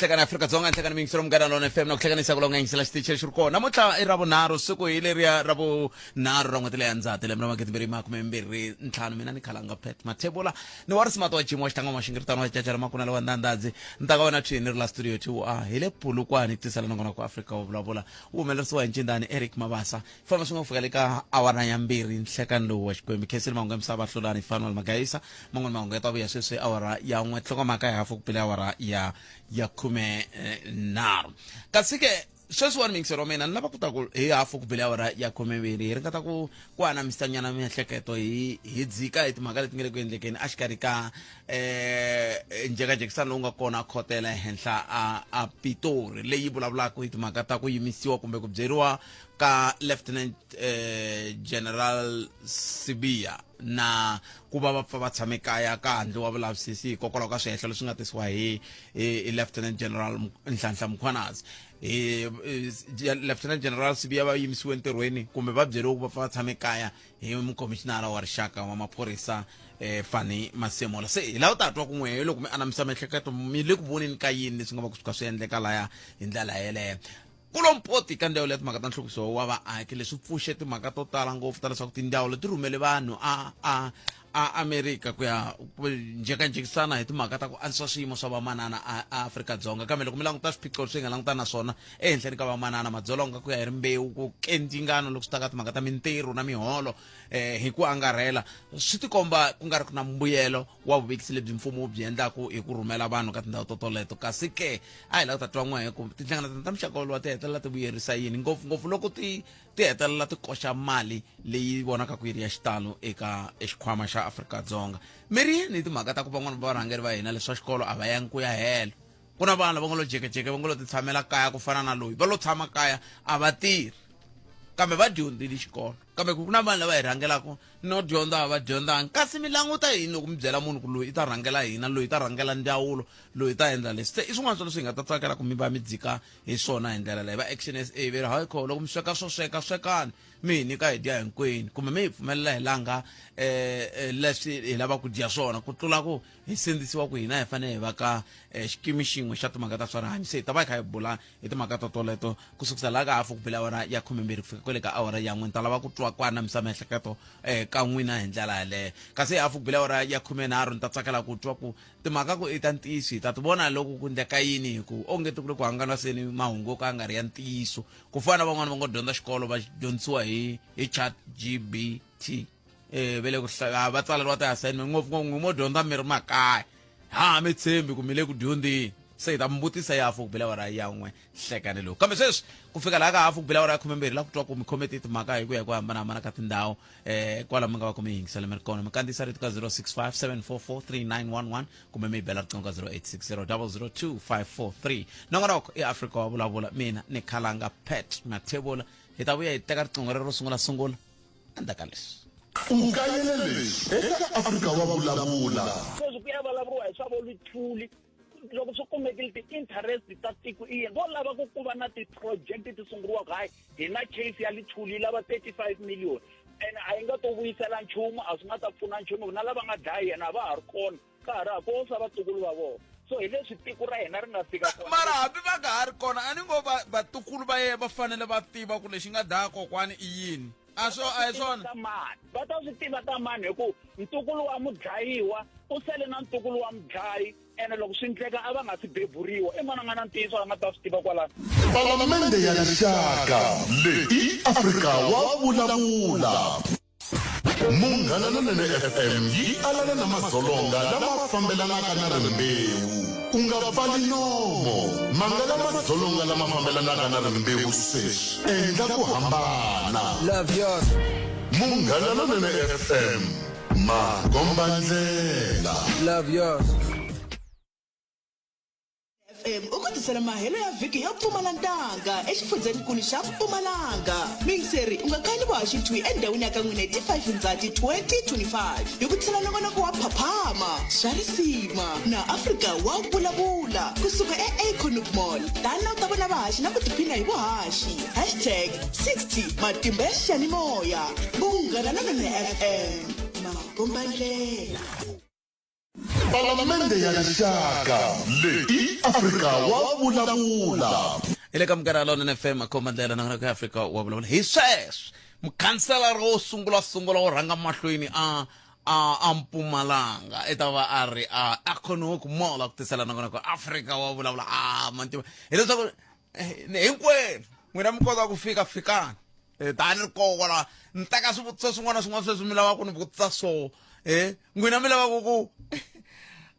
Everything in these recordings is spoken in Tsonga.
Hlekani Afrika-Dzonga, nhlekani miyingiselo Munghana Lona FM na ku hlekanisa ku longa yingisela xitichi lexi ri kona. Namuntlha i Ravunharhu, siku hi leriya ra vunharhu ra n'hweti leya Ndzhati lembe ra magidi makumembirhi ntlhanu. Mina ni Khalanga Pat Mathebula ni wa Risimati wa Jim wa Xitlanga wa Xingiritano wa Cacala Makunala wa Ndandadzi. Ni ta ka wena thwini ni ri la studio 2 a hi le Polokwane ku tisela nongonoko wa Afrika wa vulavula wu humelerisiwa hi Ncindani Eric Mabasa. Famba swi nga ku fika le ka awara ya mbirhi nhlekani lowu wa Xikwembu. Khensile mahungu ya misava Hlulani Fanuel Magayisa. Man'wana mahungu ya ta vuya sweswi awara ya n'we nhlokomhaka ya hafu ku pele awara ya ya khume nharhu. Kasi ke sweswiwani miyingiselo wa mina ni lava ku ta ku hi hafu ku bele awara ya khumembirhi hi ringeta ku ku anamisanyana miehleketo hi hi dzika hi timhaka leti nga le ku endlekeni exikarhi ka njhekanjhekisano lowu nga kona khotela ehenhla a a Pitori leyi vulavulaka hi timhaka ta ku yimisiwa kumbe ku byeriwa ka Lieutenant General Sibiya na ku va va pfa va tshame kaya ka handliwa vulavisisi hikokwalaho ka swihehlo leswi nga tisiwa hi hi Lieutenant General Nhlanhla Mkhwanazi. Hi Lieutenant General Sibiya va yimisiwe entirhweni kumbe va byeriwe ku va pfa va tshame kaya hi mukhomixinara wa rixaka wa maphorisa Fannie Masemola. Se hi lava ta twa ku n'we loko mi anamisa miehleketo mi le ku voneni ka yini leswi nga va ku suka swi endleka laya hi ndlela yeleyo. Kulompoti ka ndzawulo ya timhaka ta nhluvukiso wa vaaki leswi pfuxe timhaka to tala ngopfu ta leswaku tindzawulo ti rhumele vanhu a a a Amerika ku ya njhekanjhekisana hi timhaka ta ku antswisa swiyimo swa vamanana a Afrika-Dzonga. Kambe loko mi languta swiphiqo leswi hi nga langutana na swona ehenhleni ka vamanana, madzolonga ku ya hi rimbewu, ku kendzingano loko swi ta ka timhaka ta mintirho na miholo hi ku angarhela, swi tikomba ku nga ri ku na mbuyelo wa vuvekisi lebyi mfumo wu byi endlaku hi ku rhumela vanhu ka tindhawu to toleto. Kasi ke, a hi lava ku ta twa n'we ku tinhlengeletano ta muxaka wolowo ti hetelela ti vuyerisa yini, ngopfungopfu loko ti ti hetelela ti koxa mali leyi vonakaka yi ri ya xitalo eka xikhwama xa Afrika-Dzonga. Mi ri yini hi timhaka ta ku van'wana va varhangeri va hina leswa xikolo a va yangi ku ya helo? Ku na vanhu lava nga lo jekejeke va nga lo titshamela kaya ku fana na loyi, va lo tshama kaya a va tirhi kambe va dyondzile xikolo. Kambe ku na vanhu lava hi rhangelaka no dyondza a va dyondzanga. Kasi mi languta yini loko mi byela munhu ku loyi i ta rhangela hina, loyi i ta rhangela ndzawulo, loyi i ta endla leswi? Se i swin'wana swa leswi hi nga ta tsakela ku mi va mi dzika hi swona hi ndlela leyi. Va Action SA va ri, hayi kho, loko mi sweka swo sweka, swekani mi hi nyika hi dya hinkwenu, kumbe mi hi pfumelela hi langha leswi hi lavaka ku dya swona, ku tlula ku hi sindzisiwa ku hina hi fanele hi va ka xikimi xin'we xa timhaka ta swa rihanyo. Se hi ta va hi kha hi bula hi timhaka to toleto ku sukisa laha ka hafu ku bile awara ya khumembirhi ku fika kwale ka awara ya n'we. Ni ta lava ku twa ku anamisa miehleketo ka n'wina hi ndlela yaleyo. Kasi hi hafu ku bile awara ya khumenharhu ni ta tsakela ku twa ku timhaka ku i ta ntiyiso hi ta ti vona loko ku endleka yini, hi ku onge ti ku le ku hangalaseni mahungu yo ka ya nga ri ya ntiyiso, ku fana na van'wana va ngo dyondza xikolo va dyondzisiwa hi hi Chat GBT. Va le ku va tsaleriwa ti-assignment ngopfungopfu mo dyondza mi ri makaya, ha mi tshembi ku mi le ku dyondzeni. Se hi ta mi vutisa ya hafu ku bile awara ya n'we nhlekani lowu. Kambe sweswi ku fika laha ka hafu ku bile awara ya khumembirhi la ku twa ku mi khome timhaka hi ku ya hi ku hambanahambana ka tindhawu kwala mi nga va ku mi yingisela mi ri kona. Mi kandziyisa rito ka 065 744 3911 kumbe mi hi bela riqingho ka 0860 002 543. Nongonoko i Afrika wa vulavula, mina ni Khalanga Pat Mathebula. Hi ta vuya hi teka riqingho rero ro sungula sungula endzhaku ka leswi. U kayele leswi eka Afrika wa vulavula. Sweswi ku ya vulavuriwa hi swa vo Luthuli, loko swi kumekile ti-interest ta tiko i yini? Vo lava ku ku va na ti-project ti sunguriwaka, hayi hi na case ya Luthuli yi lava 35 million and a yi nga to vuyisela nchumu, a swi nga ta pfuna nchumu, na lava nga dlaya yena a va ha ri kona, ka ha ri ha ko swa vatukulu va vona. So hi leswi tiko ra hina ri nga fika kona. Mara hambi va nga ha ri kona, a ni ngo va vatukulu va yena va fanele va tiva ku lexi nga dlaya kokwani i yini. A swo a hi swona. Ta mani? Va ta swi tiva ta mani hi ku ntukulu wa mudlayiwa u sele na ntukulu wa mudlayi, ene loko swi endleka a va nga si beburiwa. I mani a nga na ntiyiso a nga ta swi tiva kwalano? Palamende ya Rixaka, leyi i Afrika wa vulavula. Munghana Lonene FM yi alana na madzolonga lama fambelanaka na rimbewu. U nga pfali nomo. Mangala madzolonga lama fambelanaka na rimbewu sweswi. Endla ku hambana. Love yours. Munghana Lonene FM, makombandlela. Love yours. FM u ku tisela mahelo ya vhiki yo pfumala ntanga exifundzhenikulu xa Mpumalanga. Miyingiseri u nga kali vuhaxi thwi endhawini ya ka n'wina hi ti 5 Ndzhati 2025 hi ku tisela nongonoko wa Phaphama, Swa Risima na Afrika wa Vulavula kusuka eAcornhoek Mall. Tana u ta vona vahaxi na ku tiphina hi vuhaxi. Hashtag 60 Matimba ya xiyanimoya. Munghana Lonene FM, makombandlela. Palamende ya Rixaka leyi i Afrika wa vulavula. Hi le ka Munghana Lonene FM khoma ndlela na ka Afrika wa vulavula hi sweswo mukhanselara wo sungula sungula wo rhanga mahlweni a a a Mpumalanga i ta va a ri a a khoniwe ku mola ku tisela na ku Afrika wa vulavula a mantiva hileswaku eh, hinkwenu n'wina mi kota ku fika fikani Eh, tani ri koho kwala ni teka swivutiso swin'wana na swin'wana sweswi mi lavaka ku ni vutisa swoho e n'wina mi lavaka ku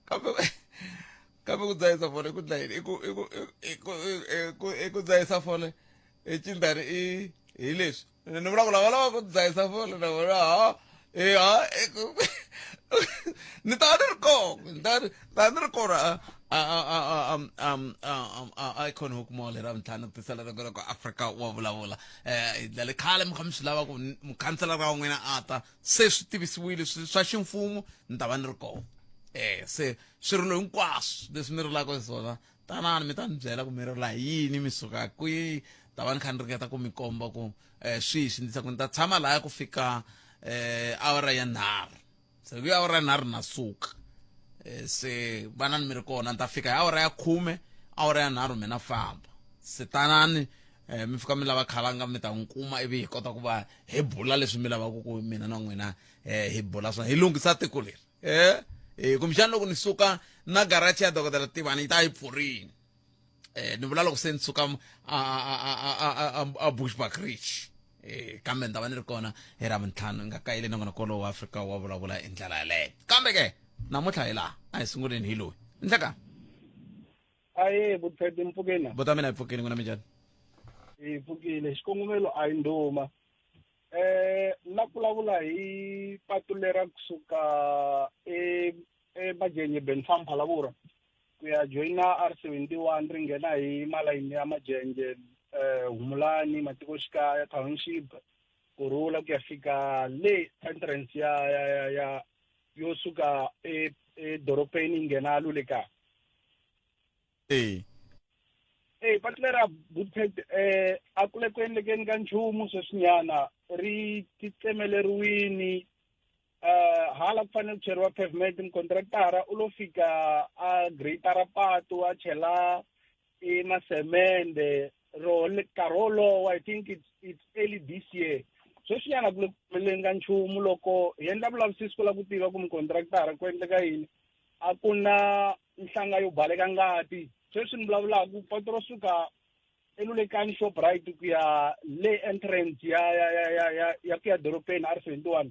kambe kambe ku dzahisa fole i ku dla yini i ku i ku i ku i ku i ku dzahisa fole i cindani i hi leswi ni vula ku lava lava ku dzahisa fole na vona ha e ha i ku ni ta ni ri koho ni ta ni ta ni ri kona a a a a a a a a Acornhoek Mall hi Ravuntlhanu ku tisela rhengu ra ku Afrika wa vulavula eh hi ndlela khale mi kha mi swi lava ku mukhanselara wa n'wina a ta se swi tivisiwile swa ximfumo ni ta va ni ri kona eh se swirilo hinkwaswo leswi mi rilaka hi swona tanani mi ta ni byela ku mi rila hi yini mi suka kwihi ta va ni kha ni ringeta ku mi komba ku um swihi swi ndisa ku ni ta tshama laya ku fika um awara ya nharhu se ku awara ya nharhu na suka um se vanani mi ri kona ni ta fika hi awara ya khume awara ya nharhu mina famba se tanani um mi fika mi lava khalanga mi ta n'wi kuma ivi hi kota ku va hi bula leswi mi lavaka ku mina na n'wina um hi bula swona hi lunghisa tiko leri eh eh kumbexana loko ni suka na garachi ya dokodela Tivani yi ta yi pfurini eh ni vula loko se ni suka a a a a a a Bushbuckridge eh kambe ni ta va ni ri kona hi Ravuntlhanu nga kayile nongonoko lowu wa Afrika wa vulavula hi ndlela yaleyo kambe ke namuntlha hi laha a hi sunguleni hi loyi ndleka Aye Butfete mpfukeni. Bota mina hi pfukile n'wina minjhani? Hi pfukile xikongomelo a yi nduma. Na ku vulavula hi patu lera kusuka e eMajenje Benfarm Phalaborwa ku ya joyina R71 ri nghena hi malayini ya Majenje Humulani matikoxikaya township Kurhula ku ya fika le entrance ya ya ya, ya yo suka e edorobeni yi nghena Lulekani. Eh. Eyi patu lera Bootpad a ku le ku endlekeni ka nchumu sweswinyana ri titsemeleriwini hala ku fanele ku cheriwa pavement mukontraktara u lo fika a gretara patu a chela i masemende ro nkarhi wolowo I think it's, it's early this year sweswinyana ku le ku humeleleni ka nchumu loko hi endla vulavisisi ku lava ku tiva ku mukontraktara ku endleka yini a ku na nhlanga yo baleka ngati sweswi ni vulavulaka patu ro suka eLulekani Shoprite ku ya le entrance ya ya ya ya ya ya ku ya dorobeni R71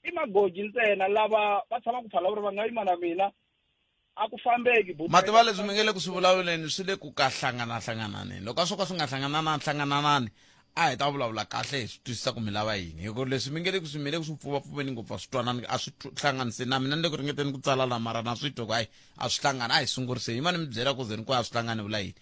i magoji ntsena lava va tshamaka Phalaborwa va nga yima na mina a ku fambeki mativa leswi mi nge le ku swi vulavuleni swi le ku ka hlangana-hlangananeni loko a swo ka swi nga hlanganana-hlangananani a hi ta vulavula kahle hi swi twisisa ku mi lava yini hi ku leswi mi nge le ku swi mi le ku swi pfuvapfuveni ngopfu a swi twanani a swi hlanganisi na mina ni le ku ringeteni ku tsala la mara na swi twa ku hayi a swi hlangani a hi sunguriseni yimani mi byela ku ze ni ku a swi hlangani vula yini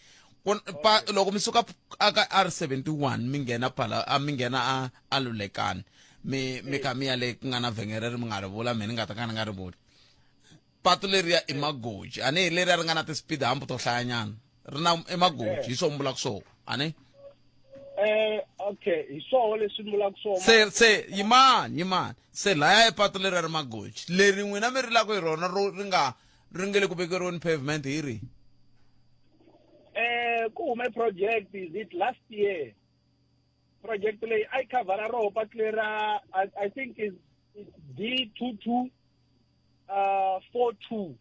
pa loko mi suka aka R71 mi nghena phala a mi nghena a a Lulekani mi mi kha mi ya le ku nga na vhengele ri mi nga ri vula mina ni nga ta ka ni nga ri vuli patu leriya i magoji a ni hi leriya ri nga na ti-speed hump to hlayanyana ri na i magoji hi swo mi vulaka swona a ni Okay hi swoho leswi mi vulaka swona se se yimani yimani se laya i patu leriya ri magoji leri n'wina mi rilaka hi rona ro ri nga ri nge le ku vekeriweni pavement hi ri Ku hume project is it last year project leyi a yi khavhara roho patu lera I think is D 22 42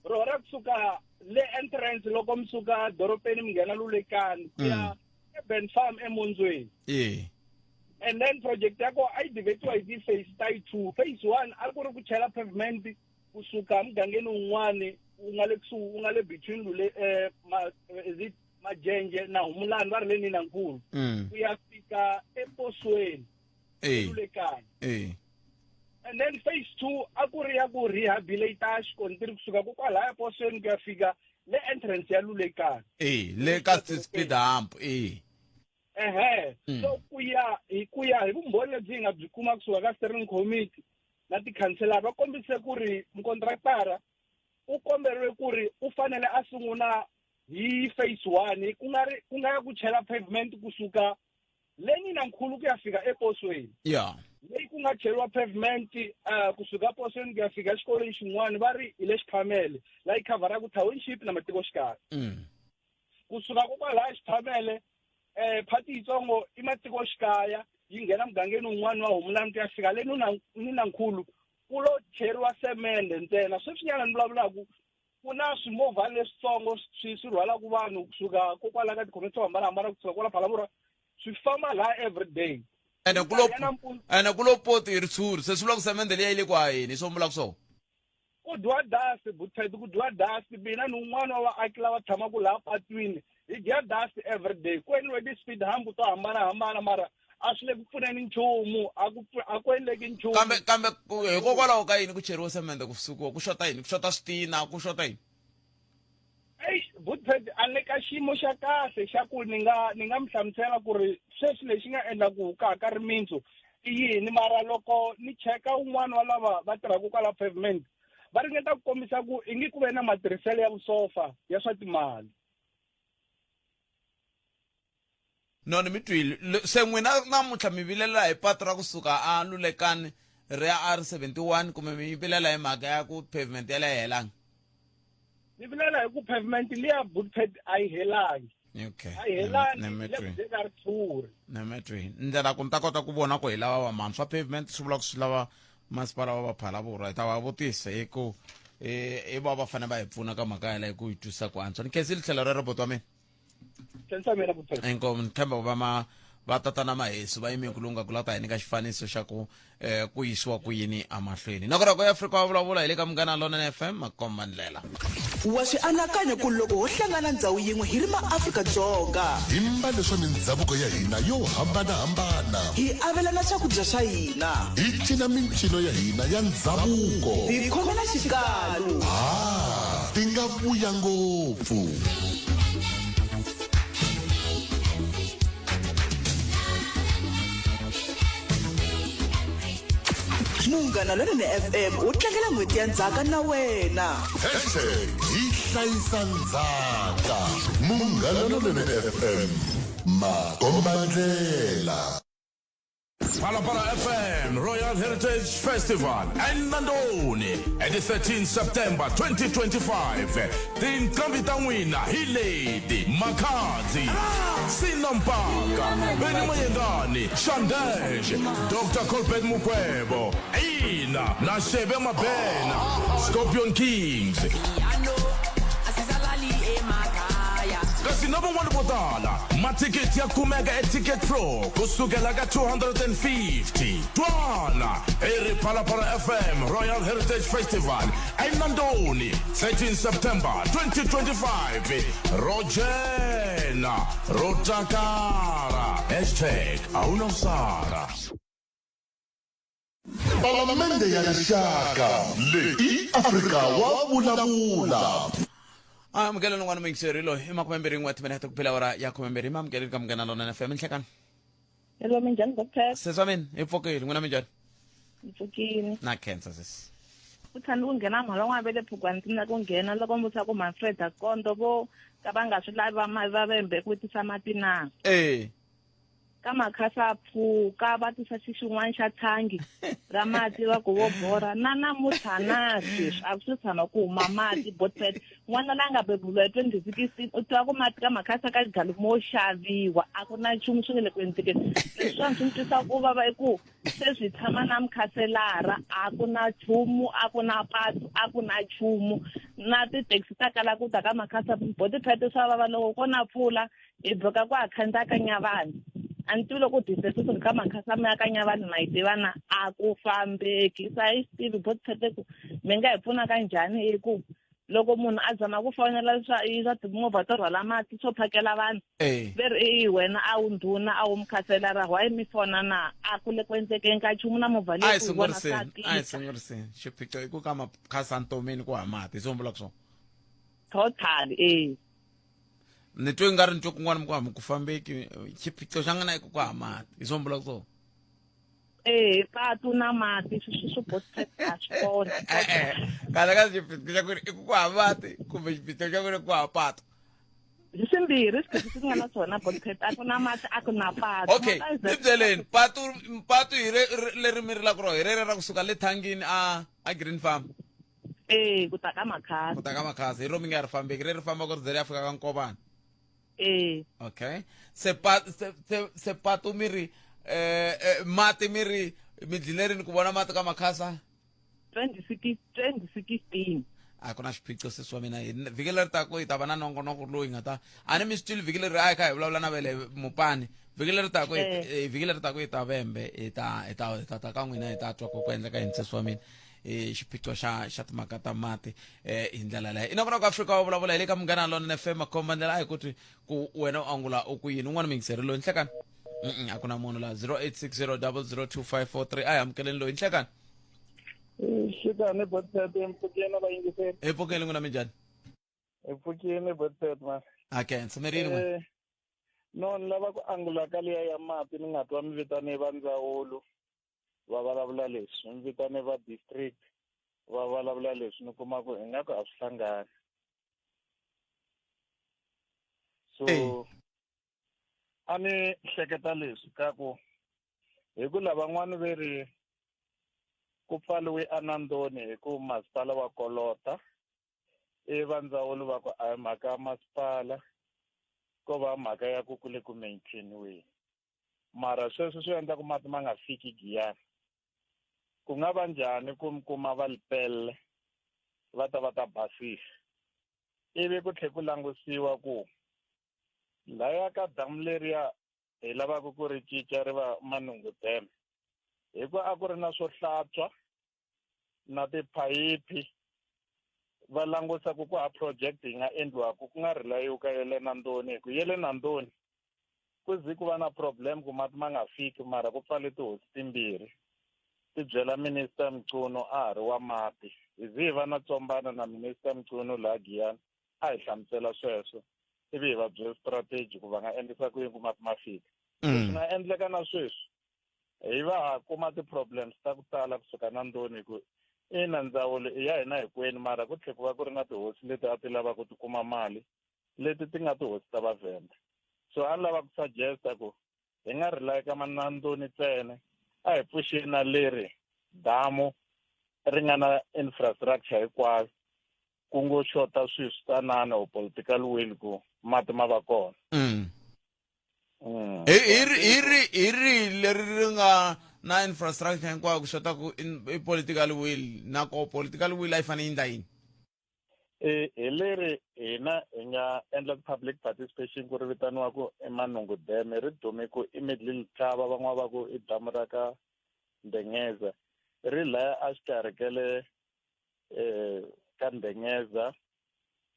roho ra kusuka le entrance loko mi suka dorobeni mi nghena Lulekani ku ya eBen Farm eMondzweni and then project ya kona a yi divetiwa hi ti-phase ta yi two phase one a ku ri ku chela pavement kusuka mugangeni wun'wani wu nga le kusuhi wu nga le between lule ma, is it Majenje na Humulani va ri le Ninankulu ku ya fika eposweni Lulekani and then phase 2 a ku ri ya ku rehabilita xikontiri kusuka kokwalaya posweni ku ya fika le entrance ya Lulekani eh le ka speed hump eh ehe so ku ya hi ku ya hi vumbhoni lebyi hi nga byi kuma kusuka ka steering committee na tikhanselara va kombise ku ri mukontraktara u komberiwe ku ri u fanele a sungula hi phase 1 ku nga ri ku nga ya ku chela pavement kusuka le Ninankulu ku ya fika eposweni yeah. Leyi ku nga cheriwa pavement kusuka posweni ku ya fika exikolweni xin'wana va ri hi le Xiphamele laha yi khavharaka township na matikoxikaya. Kusuka kokwalaya Xiphamele phati yitsongo i matikoxikaya yi nghena mugangeni wun'wana wa Humulani ku ya fika le Nunankhulu ku lo cheriwa semende ntsena. Sweswinyana ni vulavulaka ku na swimovha leswitsongo swi swi rhwalaka vanhu kusuka kokwala ka tikhometi to hambanahambana kusuka kwala Phalaborwa swi famba laha every day. Ene ku lo ene ku lo poti hi ritshuri se swi vula ku semende liya yi le ku haheni hi swo vulaka swona. Ku dyiwa dust Butete ku dyiwa dust mina ni un'wana wa vaaki lava tshamaka laha patwini hi dya dust every day ku endliwe ti-speed hump to hambanahambana mara a swi le ku pfuneni nchumu a ku a ku endleki nchumu. Kambe kambe hikokwalaho ka yini ku cheriwe semende ku sukiwa ku xota yini ku xota switina ku xota yini? Eyi Butete a ni le ka xiyimo xa kahle xa ku ni nga ni nga mi hlamusela ku ri sweswi lexi nga endla ku ka ha ka rimitsu i yini mara loko ni cheka un'wana wa lava va tirhaka kwala pavement va ringeta ku kombisa ku i ngi ku ve na matirhiselo ya vusofa ya swa timali. No ni mi twile se n'wina namuntlha mi vilela hi patu ra kusuka a Lulekani ri ya R 71 kumbe mi vilela hi mhaka ya ku pavement ya leyi helanga? Ni vilela hi ku pavement liya Bootpad a yi helangi. Okay. A yi helangi le ku dyeni ka ritshuri. Ni mi twile. Ndlela ku ni ta kota ku vona ku hi lava va mani swa pavement swi vula ku swi lava masipala wa va Phalaborwa hi ta va vutisa hi ku i va va fanele va hi pfuna ka mhaka yaleyo ku yi twisisa ku antswa. Ni khensile tlhelo rero buti wa mina. Khensa mina Bootpad. Inkomu ni tshemba ku va ma va tatana Mahesu va yime ku lunga ku la ta hi nyika xifaniso xa ku eh, ku yisiwa ku yini emahlweni. Noko ya Afrika wa vulavula hi le ka Munghana Lonene FM makomba ndlela. Wa swi anakanya ku loko ho hlangana ndzhawu yin'we hi ri maAfrika-Dzonga. Hi mbale swa mindzhavuko ya hina yo hambana-hambana. Hi avelana swakudya swa hina. Hi cina mincino ya hina ya ndzhavuko. Hi khomela xikalu. Ha, ti nga vuya ngopfu. Munghana Lonene FM wu tlangela n'hweti ya ndzhaka na wena. Hashtag hi hlayisa ndzhaka. Munghana Lonene FM makombandlela. Phalaphala FM Royal Heritage Festival eNandoni at the 13 September 2025. Tinqambi ta n'wina hi leti Makhadzi, Sinampaka, Benny Mayengani, Shandej, Dr. Colbert Mukwevho, Ina na Shebe Mabena, Scorpion Kings. Kasi na van'wana vo tala, mathikithi ya kumeka eTicket Pro ku sukela ka 250. Twana hi ri Phalaphala FM Royal Heritage Festival eNandoni 13 September 2025. Ro dzhena, ro takala. Hashtag a hu na u sala. Palamende ya Rixaka leyi i Afrika wa vulavula. A amukela ni n'wana muyingiseri loyi i makumembirhi n'we timinete ku phela awara ya khumembirhi mi amukeleni ka Munghana Lonene FM nhlekani. Hello, minjhani Doctor? Sesi wa mina hi pfukile n'wina minjhani? Ni pfukile. Na khensa sesi. Ku tshame ku nghena mhaka n'wana ve le Phugwana ti na ku nghena loko mi vutisa ku Manfred Kondo vo ka va nga swi lavi va va vembe ku tisa mati na. Eh. Ka makhasa pfuka va tisa xi xin'wana xa thangi ra mati va ku vo borha na namuntlha na sweswi a ku se tshama ku huma mati botpet n'wana la nga beburiwa hi 2016 u tiva ku mati ka makhasa ka xigalu mo xaviwa a ku na nchumu swi nge le ku endlekeni leswiwani swi ni twisa ku vava i ku sweswi hi tshama na mukhanselara a ku na nchumu a ku na patu a ku na nchumu na ti-taxi ta kala ku ta ka makhasa botpet swa vava loko ko na pfula Hi boka ku ha khandziya ka Nyavani. A ni tivi loko distance kusuka ka Makhasa mi ya ka Nyavani ma yi tiva na? A ku fambeki. Se a yi swi tivi bot Phete ku mi nga hi pfuna ka njhani hi ku loko munhu a zama ku fonela swa swa timovha to rhwala mati swo phakela vanhu ve ri i wena a wu ndhuna a wu mukhanselara why mi fona na a ku le ku endlekeni ka nchumu na movha a hi leyi ku yi vona swa sunguriseni a hi tika sunguriseni xiphiqo i ku ka makhasa ntomeni ku hava mati hi swo mi vulaka swona total e ni twe nga ri ni twe kun'wana mi ku hami ku fambeki xiphiqo xa n'wina i ku ku hava mati hi swo mi vulaka swona e patu na mati swi swi a swi kona E-e kahle ka xiphiqo xa ku ri i ku ku hava mati kumbe xiphiqo xa ku ri ku hava patu. Hi swimbirhi swiphiqo swi nga na swona botpet a ku na mati a ku na patu. Okay, ni byeleni patu patu hi re leri mi rilaka ro hi rere ra kusuka le thangini a a Green Farm. Eh, ku ta ka Makhasa. Ku ta ka Makhasa hi ro mi nga ri fambeki ri ri famba ku ri ze ri ya fika ka Nkovana. Eh. Okay. Se patu se, se, se patu mi ri eh, eh mati mi ri mi dline rini ku vona mati ka Makhasa? 2016. A ku na xiphiqo sesi wa mina hi vhiki leri taku hi ta va na nongonoko lowu hi nga ta a ni mi swi twile vhiki leri a hi kha hi vulavula na vele mupani vhiki leri taku eh. vhiki leri taku hi ta vembe hi ta hi ta hi ta ta ka n'wina hi ta twa ku ku endleka yini sesi wa mina eh xiphiqo xa xa timhaka ta mati eh hi ndlela leyo i nongonoko Afrika wa vulavula hi le ka Munghana Lonene FM makhomba ndlela a hi ku twi ku wena u angula u ku yini un'wana muyingiseri loyi nhlekani a ku na munhu la 0860 002543 a hi amukeleni loyi nhlekani Xikani Botset empfukeni vayingiseri. Empfukeni n'wina minjhani? Empfukeni Botset ma. Okay, ntshumerini n'wina. Eh, no ni lava ku angula ka liya ya mati ni nga twa mi vitane va ndzawulo va vulavula leswi mi vitane va district va vulavula leswi ni kuma ku ingaku a swi hlangani so a ni hleketa leswi ka ku hi ku lavan'wani ve ri ku pfaliwe anandoni hi ku masipala wa kolota i va ndzawulo va ku a hi mhaka ya masipala ko va mhaka ya ku ku le ku maintainiweni mara sweswo swi endla ku mati ma nga fiki giyani ku nga va njhani ku mi kuma va lipelle va ta va ta basisa ivi ku tlhe ku langusiwa ku laya ka damu leriya hi lavaka ku ri cinca ri va Manungu Dam hi ku a ku ri na swo hlantswa na tiphayiphi va langusa ku ku ha project yi nga endliwaka ku nga ri layiwi ka ya le Nandoni hi ku ya le Nandoni ku zi ku va na problem ku mati ma nga fiki mara ku pfale tihosi timbirhi ti byela minister Mchunu a ha ri wa mati hi zi hi va na tsombano na minister Mchunu laha Giyani a hi hlamusela sweswo ivi hi va byela strategy ku va nga endlisa ku yini ku mati ma fika swi nga endleka na sweswi hi va ha kuma ti-problems ta ku tala kusuka na ndoni hi ku ina ndzawulo i ya hina hinkwenu mara ku tlhe ku va ku ri na tihosi leti a ti lava ku ti kuma mali leti ti nga tihosi ta vavhenda so a ni lava ku suggesta ku hi nga rely ka manandoni ntsena a hi pfuxeni na leri damu ri nga na infrastructure hinkwayo ku ngo xota swilo swi tsanana or political will ku mati ma va kona mm. Mm. hi hi ri hi ri hi ri leri ri nga na infrastructure hinkwayo ku xota ku i political will na ko political will a yi fanele yi endla yini e hi leri hina hi nga endla public participation ku ri vitaniwa ku i Manungu Dam ri dume ku i Middle Letaba van'wana va ku i damu ra ka Ndengeza ri laya a xikarhi ka le eh ka Ndengeza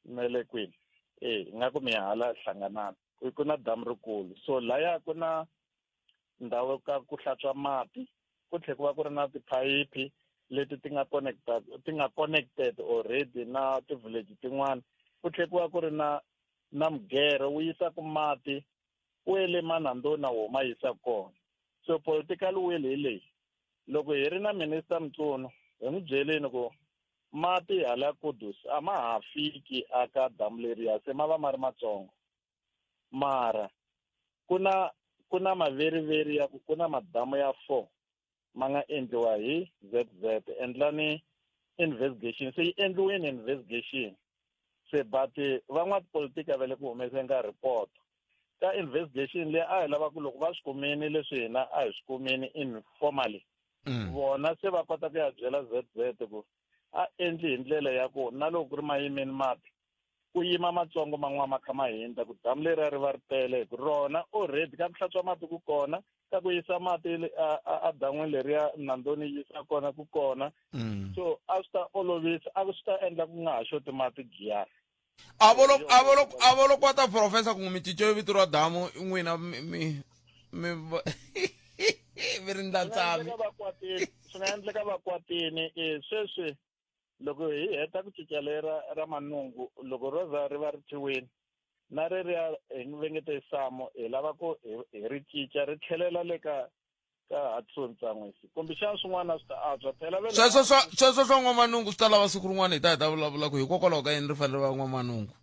na le kwini eh ingaku mi hala hlanganana ku na damu rikulu so laya ku na ndhawu ka ku hlantswa mati ku tlhela ku va ku ri na tiphayiphi leti ti nga connected ti nga connected already na ti-village tin'wana ku tlhela ku va ku ri na na mugero wu yisaka mati kwele manandoni wo ma yisa kona so political will hi leyi loko hi ri na minister Mchunu hi n'wi byeleni ku mati hala Kudus a ma ha fiki aka damu leriya se ma va ma ri matsongo mara ku na ku na maveriveri ya ku ku na madamu ya 4 ma nga endliwa hi ZZ endlani investigation se yi endliweni investigation se but van'watipolitiki a va le ku humeseni ka report ka investigation leyi a hi lava ku loko va swi kumini leswi hina a hi swi kumini informally mm. vona se va kota ku ya byela ZZ ku a endli hi ndlela ya ku na loko ku ri mayimeni mati ku yima matsongo man'wana ma kha ma hindza ku damu leriya ri va ri tele hi ku rona already ka ku hlantswa mati ku kona ka ku yisa mati a dan'wini leriya nandoni yisa kona ku kona mm. so a swi ta olovisa a swi ta endla ku nga ha xoti mati giyani a vo lo a vo lo a vo lo kwata professor ku mi cince vito ra damu n'wina mi mi mi mi ri ndlatsami swi nga endleka va kwatini e sweswi loko hi heta ku cinca lera ra manungu loko ro za ri va ri thyiwini na reriya hi ve nge te samo hi lava ku hi ri cinca ri tlhelela le ka ka Hudson Tsan'wisi kumbexana swin'wana swi ta antswa phela ve sweswo swa sweswo swa n'wamanungu swi ta lava siku rin'wana hi ta hi ta vulavula ku hikokwalaho ka yini ri fanele va n'wamanungu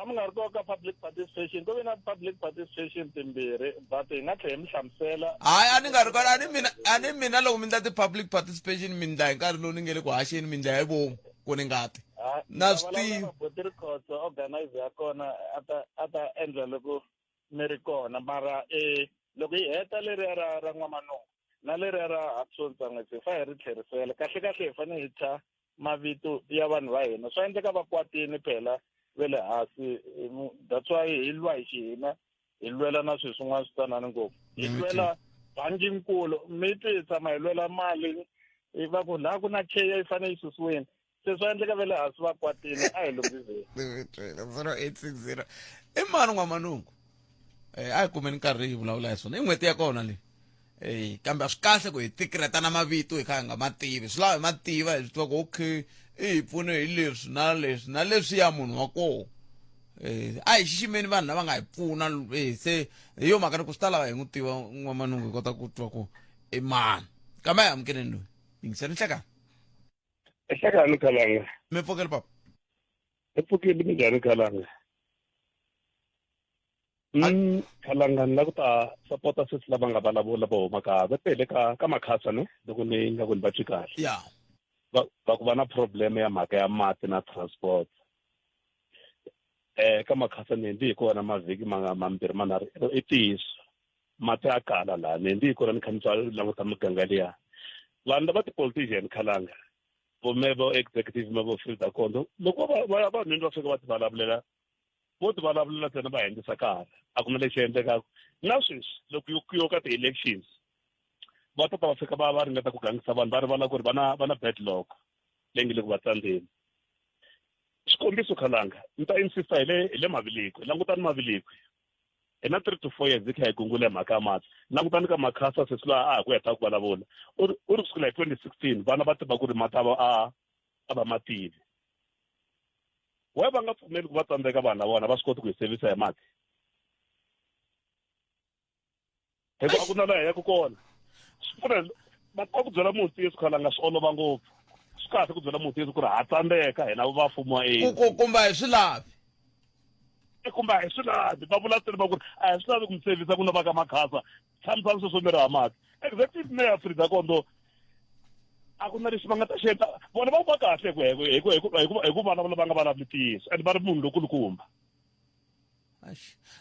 A mi nga ri kona ka public participation, ku ve na public participation timbirhi, but hi nga tlhela hi mi hlamusela. Hayi, a ni nga ri kona. A ni mina, a ni mina loko mi ndla ti-public participation mi ndla hi nkarhi lowu ni nge le ku haxeni, mi ndla hi vomu ku ni nga ti. Na swi tiva. Buti Rikhotso organizer ya kona a ta a ta endla loko mi ri kona, mara eh loko hi heta leriya ra ra N'wamanungu na leriya ra Hudson Tsangwetsi hi fanele hi ri tlherisela. Kahle kahle hi fanele hi thya mavito ya vanhu va hina. Swa endleka va kwatini phela ve le hansi, that's why hi lwa hi xihina, hi lwela na swilo swin'wana swi tsanani ngopfu, hi lwela bangi nkulu mi twi hi tshama hi lwela mali va ku laha ku na k yi fanele yi susiwini, se swa endleka ve le hansi va kwatini, a hi lunghiseni. 0860 i mani N'wamanungu? A hi kumeni nkarhi hi vulavula hi swona i n'hweti ya kona leyi. Eh, kambe a swi kahle ku hi tikiretana mavito hi kha hi nga ma tivi, swi lava hi ma tiva, hi swi tiva ku okay i hi pfune hi leswi na leswi na leswiya munhu wa kona. Eh, a hi xiximeni vanhu lava nga hi pfuna. Eh, se hi yo mhaka ni ku swi ta lava hi n'wi tiva N'wamanungu, hi kota ku twa ku i mani, kambe a hi amukeleni loyi. Yingiseni nhlekani. Nhlekani Khalanga. Mi pfukeli papa? Hi pfukile, minjhani Khalanga? Khalanga, ni la ku ta sapota sesi lava nga vulavula va huma ka va tele ka ka Makhasa ne, loko ni nga ku ni va twi kahle. Ya. Va va ku va na problem ya mhaka ya mati na transport. Ka Makhasa ni ndi hi kona mavhiki ma mambirhi manharhu, i ntiyiso. Mati ya kala laha ni ndi hi kona ni kha ni twa languta muganga liya. Vanhu lava ti-politician Khalanga, vo me vo executive me vo Frida Kondo, loko va va ya vanhwini va fika va ti vulavulela, vo ti vulavulela ntsena va hundzisa karhi, a ku na lexi endlekaka. Na sweswi loko yo ku yo ka ti-elections va ta ta va fika va va ringeta ku gangisa vanhu, va rivala ku ri va na va na backlog leyi nge le ku va tsandzeni. Xikombiso Khalanga, ni ta insista hi le hi le Mavilikwe, langutani Mavilikwe, hi na 3 to 4 years hi kha hi gungula hi mhaka ya mati. Langutani ka Makhasa, sesi loyi a ha ku heta ku vulavula u ri u ri kusukela hi 2016 vana va tiva ku ri mati a va a a va ma tivi. Why va nga pfumeli ku va tsandzeka vanhu lava vona va swi koti ku hi sevisa hi mati? Hi ku a ku na laha hi yaka kona. Swi pfuna va ku byela munhu ntiyiso Khalanga, swi olova ngopfu. Swi kahle ku byela munhu ntiyiso ku ri ha tsandzeka hina va mfumo wa ANC. Ku kumbe a hi swi lavi. Kumbe a hi swi lavi, va vula ntsena va ku ri a hi swi lavi ku mi sevisa ku na va ka Makhasa, tshamisani sweswo mi ri ha mati. Executive Mayor Frida Kondo a ku na lexi va nga ta xi endla, vona va va kahle hi ku hi ku hi ku hi ku hi ku vulavula va nga vulavuli ntiyiso and va ri munhu lokulukumba.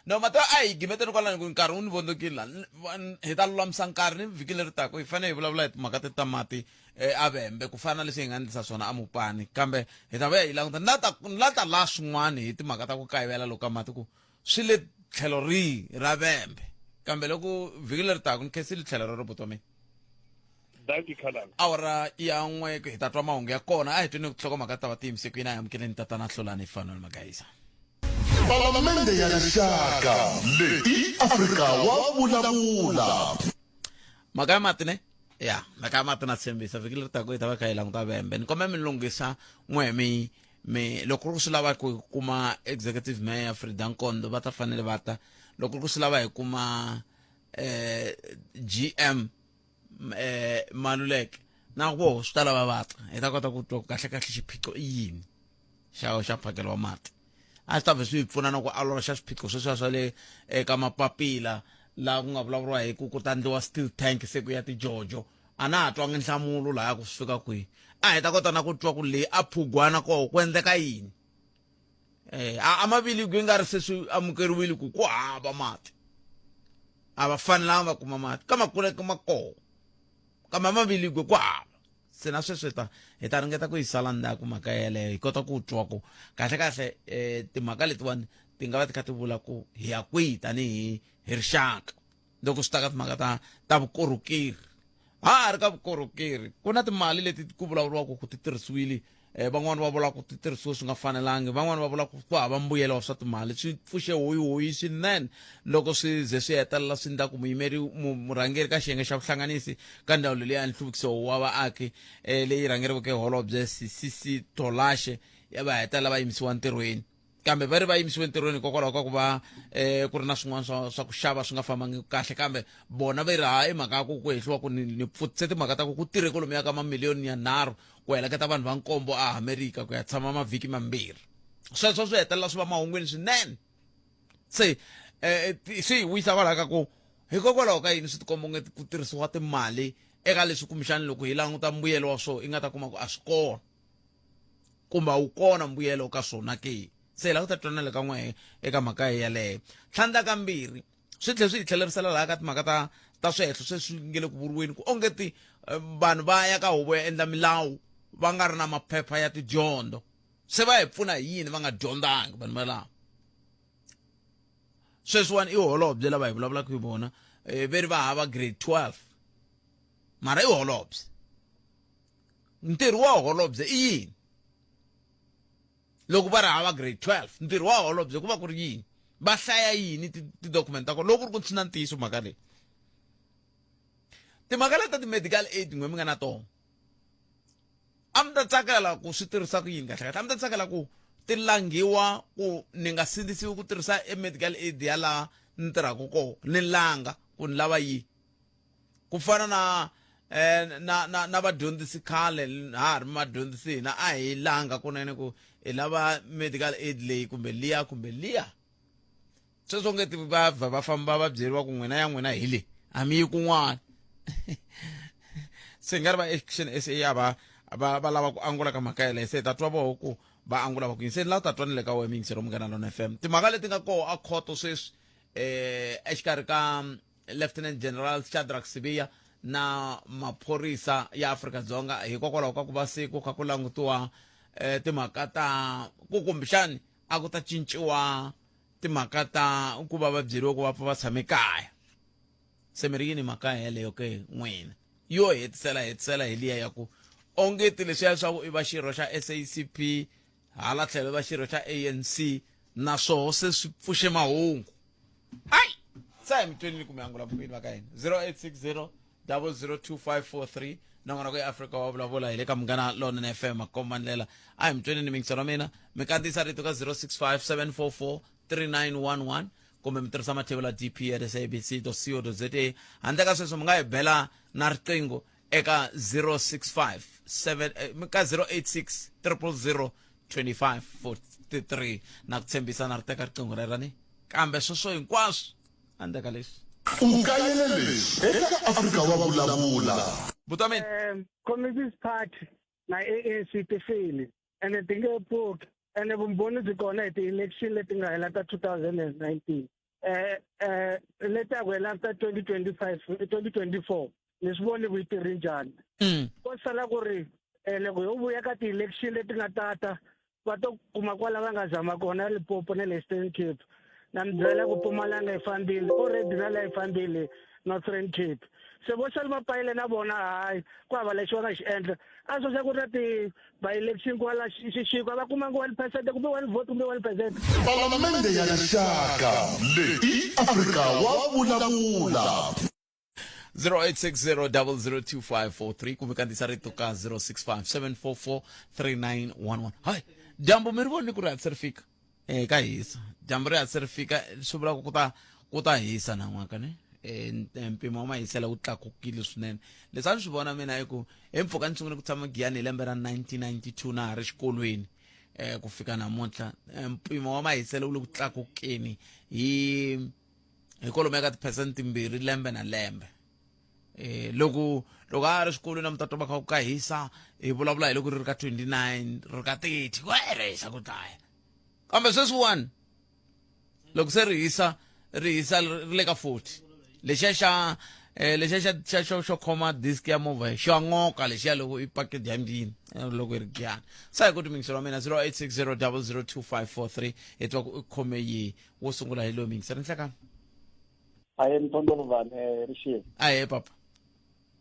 No mata a hi gimeteni kwalani ku nkarhi wu ni vondzokile la, hi ta lulamisa nkarhi ni vhiki leri taka hi fanele hi vulavula hi timhaka te ta mati a Vhembe ku fana na leswi hi nga endlisa swona a Mupani, kambe hi ta vuya hi languta ni la ta ni la ta la swin'wana hi timhaka ta ku kayivela loko ka mati ku swi le tlhelo rihi ra Vhembe, kambe loko vhiki leri taka ni khensile tlhelo rero buti wa mina. Dankie Khalanga. Awara ya n'we hi ta twa mahungu ya kona, a hi tweni nhlokomhaka ta va tiyimise ku yini. A hi amukeleni tatana Hlulani Fanuel Magaisa. Palamende ya Rixaka leyi i Afrika wa vulavula. Mhaka ya mati ne, ya mhaka ya mati na tshembisa vhiki leri taka hi ta va kha hi languta Vhembe. Ni kombela mi lunghisa n'we mi mi loko ku ri ku swi lava ku kuma executive mayor Frida Nkondo va ta fanele va ta, loko ku ri ku swi lava hi kuma GM Maluleke na voho swi ta lava va ta, hi ta kota ku twa ku kahle kahle xiphiqo i yini xa xa mphakelo wa mati. A swi ta vhe swi hi pfuna na ku ololoxa swiphiqo sweswiya swa le eka mapapila laha ku nga vulavuriwa hi ku ku ta ndliwa steel tank se ku ya tijojo, a na ha twangi nhlamulo lahaya ku swi fika kwihi. A hi ta kota na ku twa ku leyi a phugwana koho ku endleka yini. A mavili ku nga ri se swi amukeriwile ku ku hava mati, a va fanelanga va kuma mati ka makuleke ma koho, kambe a maviligwe ku hava. Se na sweswo hi ta ringeta ku yi sala ndzhaku mhaka yeleyo, hi kota ku twa ku kahle kahle timhaka letiwani ti nga va ti kha ti vula ku hi ya kwihi tanihi hi rixaka loko swi ta ka timhaka ta ta vukorhokeri. Ha ha ri ka vukorhokeri, ku na timali leti ku vulavuriwaka ku ti tirhisiwile, van'wani va vula ku ti tirhisiwe swi nga fanelangi, van'wani va vula ku ku hava mbuyelo wa swa timali. Swi pfuxe hoyihoyi swinene loko swi ze swi hetelela swi endla ku muyimeri murhangeri ka xiyenge xa vuhlanganisi ka ndzawulo leyi ya nhluvukiso wa vaaki, leyi rhangeriweke holobye Sisisi Tolashe, ya va hetelela va yimisiwa ntirhweni. Kambe va ri va yimisiwe ntirhweni hikokwalaho ka ku va ku ri na swin'wana swa swa ku xava swi nga fambangi kahle, kambe vona va ri ha i mhaka ya ku ku hehliwa ku ni ni pfutise timhaka ta ku ku tirhe kwalomuya ka mamiliyoni ya nharhu ku heleketa vanhu va nkombo a Amerika ku ya tshama mavhiki mambirhi. Sweswo swi hetelela swi va mahungwini swinene. Se swi hi wisa kwalaho ka ku hikokwalaho ka yini swi tikomba onge ku tirhisiwa timali eka leswi kumbexani loko hi languta mbuyelo wa swona i nga ta kuma ku a swi kona kumbe a wu kona mbuyelo ka swona ke. Se hi lava ku ta twana le ka n'wehe eka mhaka yeleyo. Tlhandlakambirhi, swi tlhela swi hi tlhelerisela laha ka timhaka ta ta swihehlo sweswi nge le ku vuriweni ku onge ti vanhu va ya ka huvo ya endla milawu va nga ri na maphepha ya tidyondzo. Se va hi pfuna hi yini va nga dyondzangi vanhu valava? Sweswiwani i holobye lava hi vulavulaka hi vona, ve ri va hava grade 12 mara i holobye. Ntirho wa holobye i yini? Loko va ri hava grade 12 ntirho wa holobye ku va ku ri yini? Va hlaya yini ti-document ta kona loko ku ri ku swi na ntiyiso mhaka leyi? Timhaka leti ta ti-medical aid n'we mi nga na tona, a mi ta tsakela ku swi tirhisa ku yini kahle kahle? A mi ta tsakela ku ti langhiwa ku ni nga sindzisiwi ku tirhisa e medical aid ya laha ni tirhaka kona, ni langa ku ni lava yihi? Ku fana na na na na vadyondzisi khale ha ha ri vadyondzisi hina a hi langa kunene ku hi lava medical aid leyi kumbe liya kumbe liya. Sweswo nge ti va vha va famba va byeriwa ku n'wina ya n'wina hi le, a mi yi kun'wana. Se nga ri va Action SA a va va va lava ku angula ka mhaka yeleyo, se hi ta twa voho ku va angula va ku yini. Se ni lava ku ta twa ni le ka wena muyingiseri wa Munghana Lona FM. Timhaka leti nga koho a khoto sweswi exikarhi ka Lieutenant General Shadrack Sibiya na maphorisa ya Afrika-Dzonga hikokwalaho ka ku va se ku kha ku langutiwa timhaka ta ku kumbexani a ku ta cinciwa timhaka ta ku va va byeriwe ku va pfa va tshame kaya. Se mi ri yini mhaka yeleyo ke n'wina? Yo hetisela hetisela hi liya ya ku ongeti leswiya swa ku i va xirho xa SACP hala tlhelo va xirho xa ANC na swoho se swi pfuxe mahungu. Ai! Se hi mi twenini kumbe angula vumini va ka hina 0860 002543 nongonoko ya Afrika wa vulavula hi le ka Munghana Lonene FM makomba ndlela. A hi mi twenini mingiselo wa mina, mi kandziyisa rito ka 065 744 3911 kumbe mi tirhisa mathevula dp at sabc co za. Handle ka sweswo mi nga hi bela na riqingho eka 065 7 ka 086 000 2543. Na ku tshembisa na ri teka riqingho rera ni kambe sweswo hinkwaswo handle ka leswi. U kayele leswi eka Afrika wa vulavula. Buti wa mina. Communist Party na ANC ti file ene ti nge pfuki, ene vumbhoni byi kona hi ti-election leti nga hela ta 2019, leti a ku hela ta 2025, 2024, ni swi voni ku yi tirhi njhani. Ko sala ku ri loko yo vuya ka ti-election leti nga tata va to kuma kwala va nga zama kona Limpopo na le Eastern Cape. Na mi byela ku Mpumalanga yi fambile already na la yi fambile Northern Cape. Se vo sala mapayile na vona, hayi ku hava lexi va nga xi endla. A swo xa ku ri na ti by election kwala xixiko a va kumanga 1% kumbe 1 vote kumbe 1%. Palamende ya Rixaka leyi i Afrika wa vulavula. 0860002543 kumbe kandziyisa rito ka 0657443911. Hayi, dyambu mi ri voni ku ri hatlise ri fika ka hisa. Dyambu ri hatlise ri fika swi vula ku ku ta hisa nan'waka ne. Mpimo wa mahiselo wu tlakukile swinene. Leswi a ni swi vona mina i ku hi mpfhuka ni sungule ku tshama Giyani hi lembe ra 1992 na ha ri xikolweni ku fika namuntlha, mpimo wa mahiselo wu le ku tlakukeni hi kwalomuya ka tiphesente timbirhi lembe na lembe. Loko loko a ri xikolweni a mi ta twa va kha ku ka hisa, hi vulavula hi loko ri ri ka 29 ri ka 30 ku ri hisa ku dlaya. Kambe sweswiwani loko se ri hisa, ri hisa ri le ka 40. Lexiya xa lexiya xa xa xo xo khoma disk ya movha xa n'oka lexiya loko i pake dyambyini, loko yi ri Giyani. Se hi ku timingiselo wa mina 0860002543 hi twa ku i khome yihi. Wo sungula hi loyi mingiselo nhlekani. Ahe Mthondolo vanhu, rixile. Ahe papa.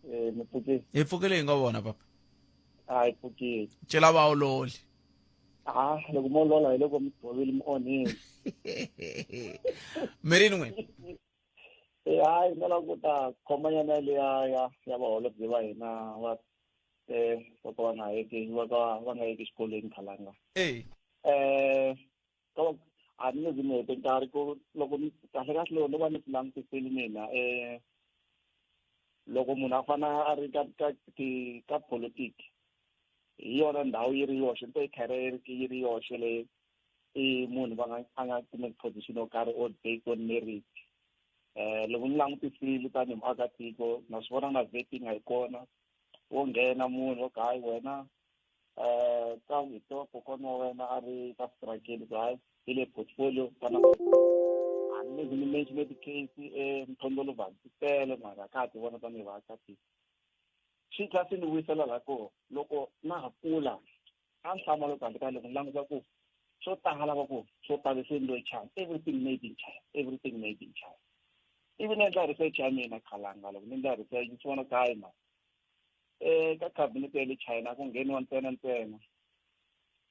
Mi pfukile. Hi pfukile hi nga vona papa. A hi pfukile. Cela va ololi. Ah, loko mo lola hi loko mi govile mi onhile. Mi rini n'wina? Hayi, ni lava ku ta khomanyana liya ya ya vaholobye va hina va va ka va nga yeki va ka va nga yeki xikolweni khalanga. Ka va a ni nge zi ni hete nkarhi ku loko ni kahle kahle loko no va ni swi langutisile mina, loko munhu a fana a ri ka ka ti ka politiki hi yona ndhawu yi ri yoxe ni to yi khere yi ri yoxe leyi. I munhu va nga a nga kumeki position yo karhi or based on merit. Loko ni langutisile tanihi muakatiko na swi vona na vetting a yi kona wo nghena munhu wo ka hayi wena ka hi tiva kokwana wa wena a ri ka strikeni ku hayi hi le portfolio kana a ni ni mention ti-case emthondolovhani ti tele mara a ka ha ti vona tanihi vaakatiko. Swi tlhela swi ni vuyisela la ko loko na ha kula a ni hlamala ku handle ka loko ni languta ku swo tala va ku swo tala swi endliwe China, everything made in China, everything made in China. Ivi ni endla research ya mina khalanga loko ni endla research ni swi vona ku hayi ma ka cabinet ya le China ku ngheniwa ntsena ntsena.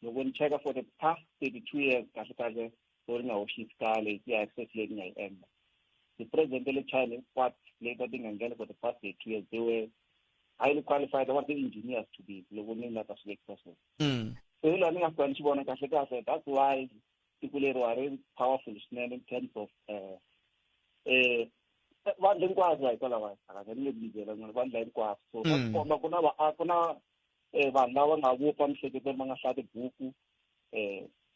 Loko ni cheka for the past 32 years kahle kahle leri nga hoxisi kale hi ya research leyi ni nga yi endla, ti-president ta le China hinkwato leti a ti nga nghena for the past 32 years, they were highly qualified, va ti-engineers to be loko ni la ta swi vekisa swona. So hi laha ni nga fika ni swi vona kahle kahle, that's why tiko leriwa ri powerful swinene in terms of vandla hinkwaswo va hikwalaho a ni nge byela n'wina vandla hinkwaswo. So swa tikomba ku na va ku na vanhu lava nga vupfa miehleketweni va nga hlaya tibuku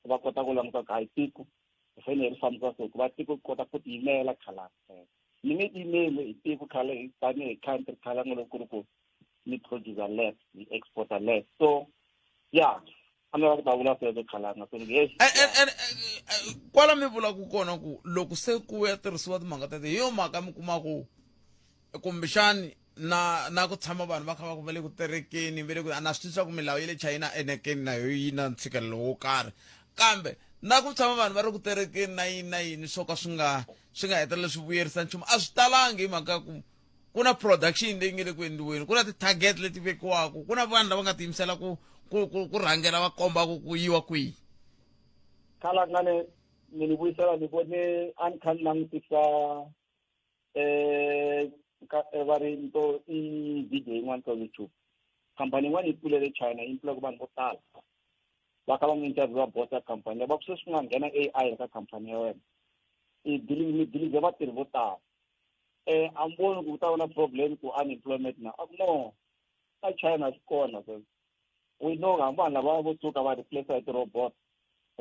va kota ku languta ku hayi tiko hi fanele hi ri fambisa so ku va tiko kota ku tiyimela khalanga. Ni nge tiyimeli hi tiko khale tanihi country khalanga loko ku ri ku ni producer less ni exporter less. So yeah, a ni lava ku ta vula sweswo khalanga. So yes, kwala mi vulaka kona ku loko se ku ya tirhisiwa timhaka tete hi yo mhaka mi kuma ku kumbexani na ku tshama vanhu va kha va ku va le ku terekeni va le ku a na swi twisisa ku milawu ya le China enekeni na yo yi na ntshikelelo wo karhi, kambe na ku tshama vanhu va ri ku terekeni na yini na yini swo ka swi nga swi nga hetelela swi vuyerisa nchumu a swi talangi hi mhaka ku ku na production leyi nge le ku endliweni, ku na ti-target leti vekiwaka, ku na vanhu lava nga tiyimisela ku ku ku ku rhangela va kombaka ku yiwa kwihi. Khalanga ni ni ni vuyisela ni vone a ni kha ni langutisa ka va ri nto i video yin'wana ka YouTube, khampani yin'wana yi pfulele China yi pfulaka vanhu vo tala va kha va n'wi interview boss ya khampani va ku sweswi ku nga nghena AI ka khampani ya wena i mi dilize vatirhi vo tala a mi voni ku ta va na problem ku unemployment na a ku no ka China swi kona sweswo. We know hambi vanhu lava vo tshuka va replace hi ti-robot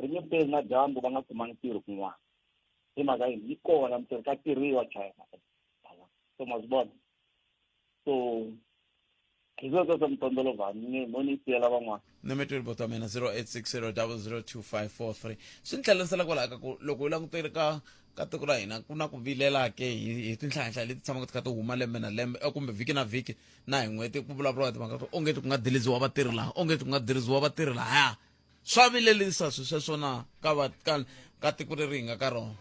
ri nge peli na dyambu va nga kumangi ntirho kun'wana hi mhaka yini yi kona mintirho ka tirhiwa China. So ma swi vona so hi sweswo swa mutondzolovhani mo ni siyela van'wana. Ni bota mina 0860002543 swi ni tlhelerisela kwalaho ka ku loko u langutele ka ka tiko ra hina ku na ku vilela ke hi tinhlayanhlaya leti tshamaka ti kha ti huma lembe na lembe kumbe vhiki na vhiki na hi n'hweti ku vulavuriwa timhaka to onge ku nga diliziwa vatirhi laha onge ku nga diliziwa vatirhi lahaya swa vilelisa swi sweswo na ka va ka ka tiko leri hi nga ka rona.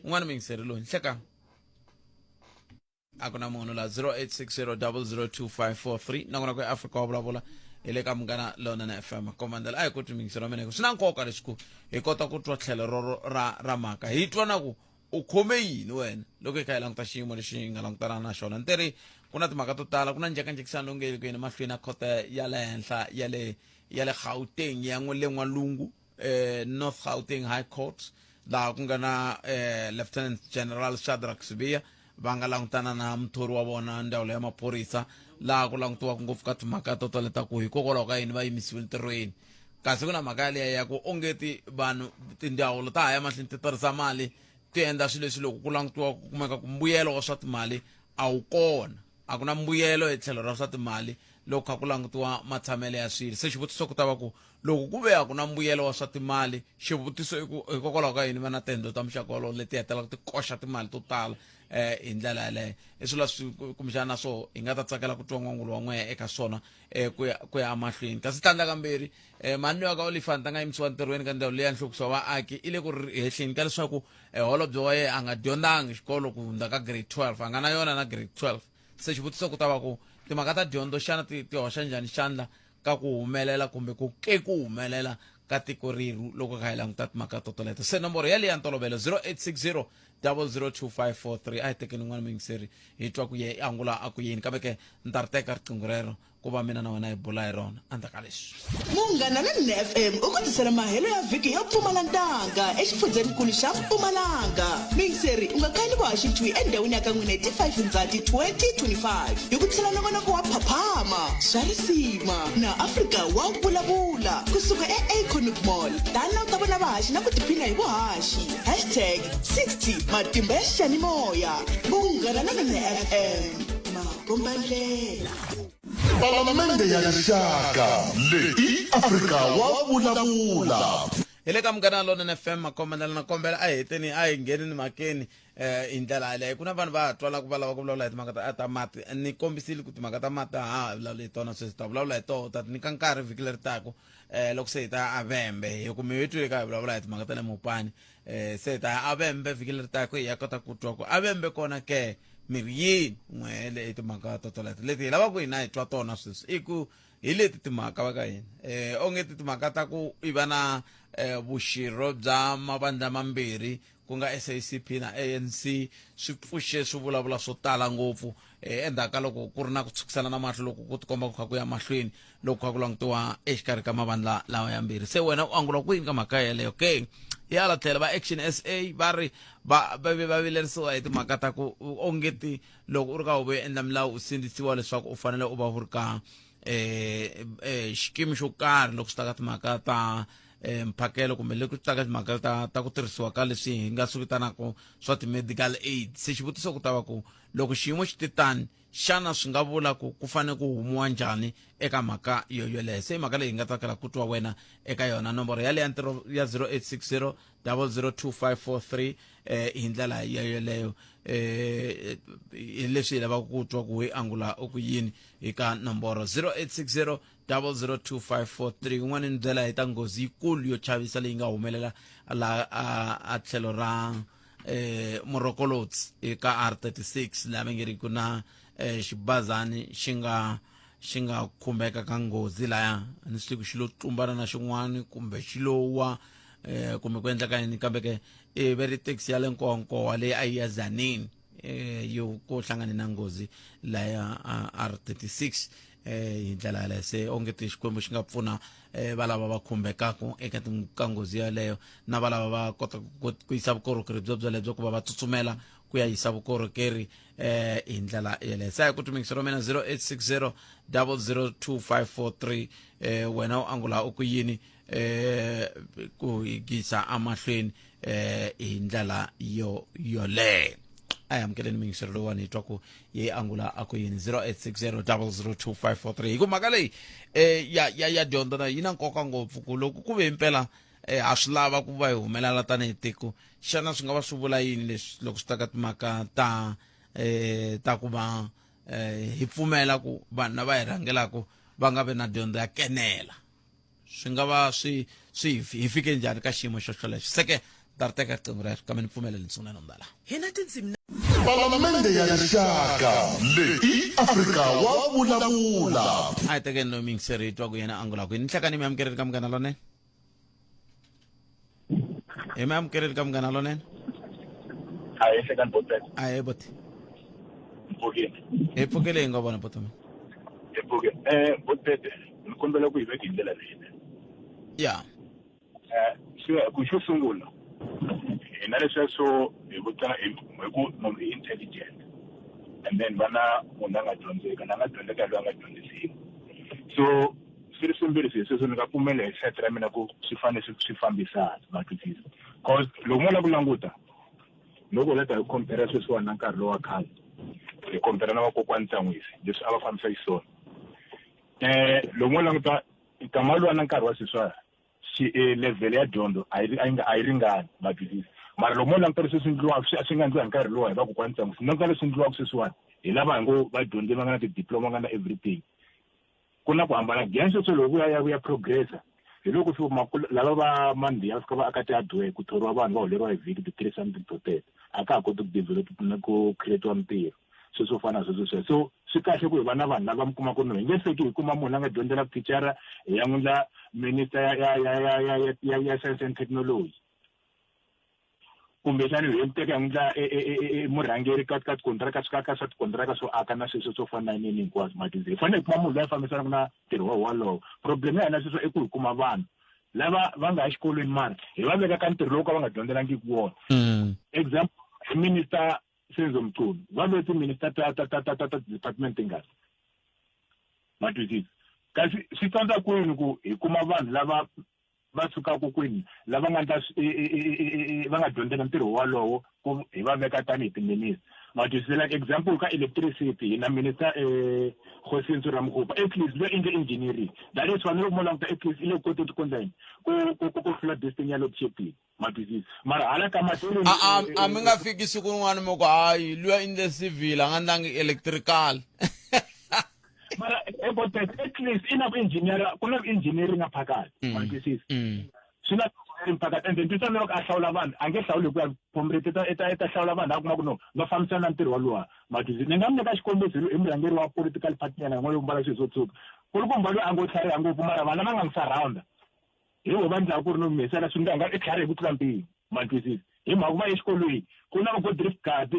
Un'wana muyingiseri loyi nhlekani a ku na munhu la 0860002543 nakona ku Afrika wa vulavula hi le ka Munghana Lonene FM komandela a hi ku twi muyingiseri wa mina swi na nkoka leswi hi kota ku twa tlhelo roro ra ra mhaka hi twa na ku u khome yini wena loko hi kha hi languta xiyimo lexi hi nga langutana na xona. Ni teri ku na timhaka to tala ku na njhekanjhekisano lowu nge ku yeni mahlweni ya khoto ya le henhla ya le ya le Gauteng ya le n'walungu North Gauteng High Court laha ku nga na Lieutenant General Shadrack Sibiya va nga langutana na muthori wa vona ndzawulo ya maphorisa laha ku langutiwaka ngopfu ka timhaka to tala ta ku hikokwalaho ka yini va yimisiwe ntirhweni kasi ku na mhaka yaliya ya ku ongeti vanhu tindzawulo ta ha ya mahlweni ti tirhisa mali ti endla swilo leswi loko ku langutiwa ku kumeka ku mbuyelo wa swa timali a wu kona a ku na mbuyelo hi tlhelo ra swa timali loko kha ku langutiwa matshamelo ya swilo. Se xivutiso ku ta va ku loko ku ve a ku na mbuyelo wa swa timali xivutiso i ku hikokwalaho ka yini va na tendlo ta muxaka wolowo leti hetelelaka ti koxa timali to tala hi ndlela yaleyo i swilo leswi kumbexana na swoho hi nga ta tsakela ku twa n'wangulo wa n'wehe eka swona ku ya ku ya emahlweni. Kasi tlhandla kambirhi mhani loyi ka Olifant a nga yimisiwa ntirhweni ka ndzawulo leya nhluvukiso wa vaaki i le ku hehleni ka leswaku holobye wa yena a nga dyondzangi xikolo ku hundza ka grade 12 a nga na yona na grade 12. Se xivutiso ku ta va ku timhaka ta dyondzo xana ti ti hoxa njhani xandla ka ku humelela kumbe ku ke ku humelela ka tiko rerhu loko kha hi languta timhaka to toleto. Se nomboro yaleyo ya ntolovelo 0860 002543 a hi tekeni n'wana muyingiseri hi twa ku ye angula a ku yini kambe ke ni ta ri teka riqingho rero. ku va mina na wena hi bula hi rona endzhaku ka leswi. Munghana Lonene FM u ku tisela mahelo ya vhiki yo pfumala ntanga exifundzhenikulu xa Mpumalanga. Muyingiseri u nga kayeli vuhaxi thwi endhawini ya ka n'wina hi ti 5 Ndzhati 2025 hi ku tisela nongonoko wa Phaphama, Swa Risima na Afrika wa Vulavula kusuka eAconic Mall. Tana u ta vona vahaxi na ku tiphina hi vuhaxi. Hashtag 60 Matimba ya xiyanimoya. Munghana Lonene FM, makombandlela. Palamende ya Rixaka leyi i Afrika wa vulavula. Hi le ka Munghana Lonene FM makombandlela na kombela a hi heteni a hi ngheneni mhakeni eh hi ndlela yaleyo ku na vanhu va ha twalaka va lava ku vulavula hi timhaka ta ta mati ni kombisile ku timhaka ta mati a ha ha vulavuli hi tona sweswi ta vulavula hi toho ta ti nyika nkarhi vhiki leri taka eh loko se hi ta ya avembe hi ku mi twile ka hi vulavula hi timhaka ta le mopani eh se hi ta ya avembe vhiki leri taka hi ya kota ku twa ku avembe kona ke mi ri yini n'wele i timhaka to toleto leti hi lavaka hina hi twa tona sweswi i ku hi leti timhaka va ka hina eh onge ti timhaka ta ku i va na eh, vuxirho bya mavandla mambirhi ku nga SACP na ANC swi pfuxe swi vulavula swo tala ngopfu eh, endzhaku ka loko ku ri na ku tshukisana na mahlo loko ku tikomba ku kha ku ya mahlweni loko kha ku langutiwa exikarhi ka mavandla lawa yambirhi se wena u angula kwini ka mhaka yeleyo ke hi hala tlhelo va action sa va ri va va ve va vilerisiwa hi timhaka ta ku ongeti loko u ri ka huvo yo endla milawu u sindzisiwa leswaku u fanele u va u ri ka eh eh xikimi xo karhi loko swi ta ka timhaka ta eh, mphakelo kumbe loko swi ta ka timhaka ta ta ku tirhisiwa ka leswi hi nga swi vitanaka swa ti-medical aid se xivutiso ku ta va ku loko xiyimo xi te tani Xana swi nga vula ku ku fanele ku humiwa njhani eka mhaka yo yoleyo? Se i mhaka leyi hi nga tsakela ku twa wena eka yona. Nomboro yaleyo ya ntirho ya 0860 002543 eh, hi ndlela ya yoleyo eh, hi leswi hi lavaka ku twa ku hi angula u ku yini eka nomboro 0860 002543. Yin'wana ni byela hi ta nghozi yikulu yo chavisa leyi nga humelela laha a tlhelo ra eh Morokolotsi eka R36 laha va nge ri ku na eh, xibazani xi nga xi nga khumbeka ka nghozi laya ni swi tivi xi lo tlumbana na xin'wana kumbe xi lo wa eh, kumbe ku endleka yini kambe ke e ve ri taxi ya le nkowankowa leyi a yi ya Tzaneen eh, yo ku hlangane na nghozi laya R36 eh hi ndlela yaleyo se onge ti xikwembu xi nga pfuna eh va lava va khumbekaka eka ka nghozi yaleyo na va lava va kotaka ku yisa vukorhokeri byo byolebyo ku va va tsutsumela ku ya yisa vukorhokeri eh hi ndlela yaleyo se a ku tumingisi ra mina 0860 002543 eh wena u angula u ku yini eh ku yisa amahlweni eh hi ndlela yo yoleyo a hi amukeleni muyingiseri lowuwani hi twa ku yi angula a ku yini 0860002543 hi ku mhaka leyi eh ya ya ya dyondzo na yi na nkoka ngopfu ku loko ku ve impela eh ha swi lava ku va hi humelela tanihi tiko xana swi nga va swi vula yini leswi loko swi ta ka timhaka ta eh ta ku va eh hi pfumela ku vanhu lava hi rhangelaka va nga vi na dyondzo ya kenela swi nga va swi swi hi fike njhani ka xiyimo xo xolexo seke ta ri teka riqingho rero kambe ni pfumeleli ni sungula nombala hi na tindzimi Palamende ya Rixaka leyi i Afrika wa vulavula. A hi tekeni loyi muyingiseri hi twa ku yena angula kwini nhlekani mi amukeleni ka Munghana Lonene hi mi amukeleni ka Munghana Lonene Ahee hlekani botete Ahee boti Mpfukile Hi pfukile hi nga vona boti mina Hi pfukile eh botete ni kombela ku yi veka hi ndlela leyinene ya eh ku xo sungula hina leswiya swo hi vutana hi ku munhu i intelligent and then va na munhu la nga dyondzeka na nga dyondzeka loyi a nga dyondzisiwa so swi ri swimbirhi swilo sweswo ni nga pfumela hi side ra mina ku swi fanele swi swi fambisana ma twisisa cause loko mo lava ku languta loko hi la ta hi compare sweswiwani na nkarhi lowa khale hi compare na vakokwani Tsan'wisi leswi a va fambisa xiswona eh loko mo languta nkama luwa na nkarhi wa sweswiwa xi eh, level ya dyondzo a yi a yi nga a yi ringani ma twisisa mara loko mo languta leswi swi endliwaka swi swi nga endliwa hi nkarhi luwa hi vakokwani Tsan'wisi languta leswi endliwaka sweswiwani hi lava hi ngo va dyondzile va nga na ti-diploma va nga na everything ku na ku hambana gyan sweswo loko ya ya ya progressa hi loko swi ma lava va mandiya va fika va aka ti-hardware ku thoriwa vanhu va holeriwa hi vhiki ti-three something to thirty a ka ha koti ku develop na ku create-iwa mintirho sweswo swo fana na sweswo sweswo so swi kahle ku hi va na vanhu lava mi kuma ku no hi nge fiki hi kuma munhu la nga dyondzela vuthicara hi ya n'wi ndla minister ya ya ya ya ya ya ya science and technology. Kumbexani hi n'wi teka hi n'wi endla e, e, e, e, murhangeri ka ka tikontiraka ka ka swa tikontiraka swo aka na sweswo swo fana na yini hinkwaswo ma twisisa hi fanele hi kuma munhu loyi a fambisanaka na ntirho wa wolowo problem ya hina sweswo i ku hi kuma vanhu lava va nga exikolweni mara hi va veka ka ntirho lowu ka va nga dyondzelangiki wona mm. example hi minister Senzo Mchunu va ve ti-minister ta ta ta ta ta ta department tingani ma twisisa kasi swi tsandza kwini ku hi kuma vanhu lava va sukaka kwini lava nga ndla va nga dyondzela ntirho walowo ku hi va veka tanihi timinista ma twisisa like example ka electricity hi na minister um Kgosientsho Ramokgopa at least loyi endle engineering that is fanele ku mo languta at least i le ku koteni ku endla yini ku ku ku hlula destiny ya load shedding ma twisisa mara hala ka matirhweni A a a mi nga fiki siku rin'wana mi ku hayi luya endle civil a nga ndlangi electrical mara important at least i na ku engineer ku na ku engineering a phakathi ma twisisa swi na engineering phakathi and then twisisa loko a hlawula vanhu a nge hlawuli hi ku ya comrade i ta i ta i ta hlawula vanhu a kuma ku no va fambisana na ntirho walowa ma twisisa ni nga mi nyika xikombiso hi murhangeri wa political party nyana yin'wana yo mbala swilo swo tshuka kulukumba loyi a ngo tlhariha ngopfu mara vanhu lava nga n'wi surrounda hi vo va ndlaku ku ri no humesela swi nga i tlharihe ku tlula mpimo ma twisisa hi mhaka ku va exikolweni ku na vo Godfrey Gadi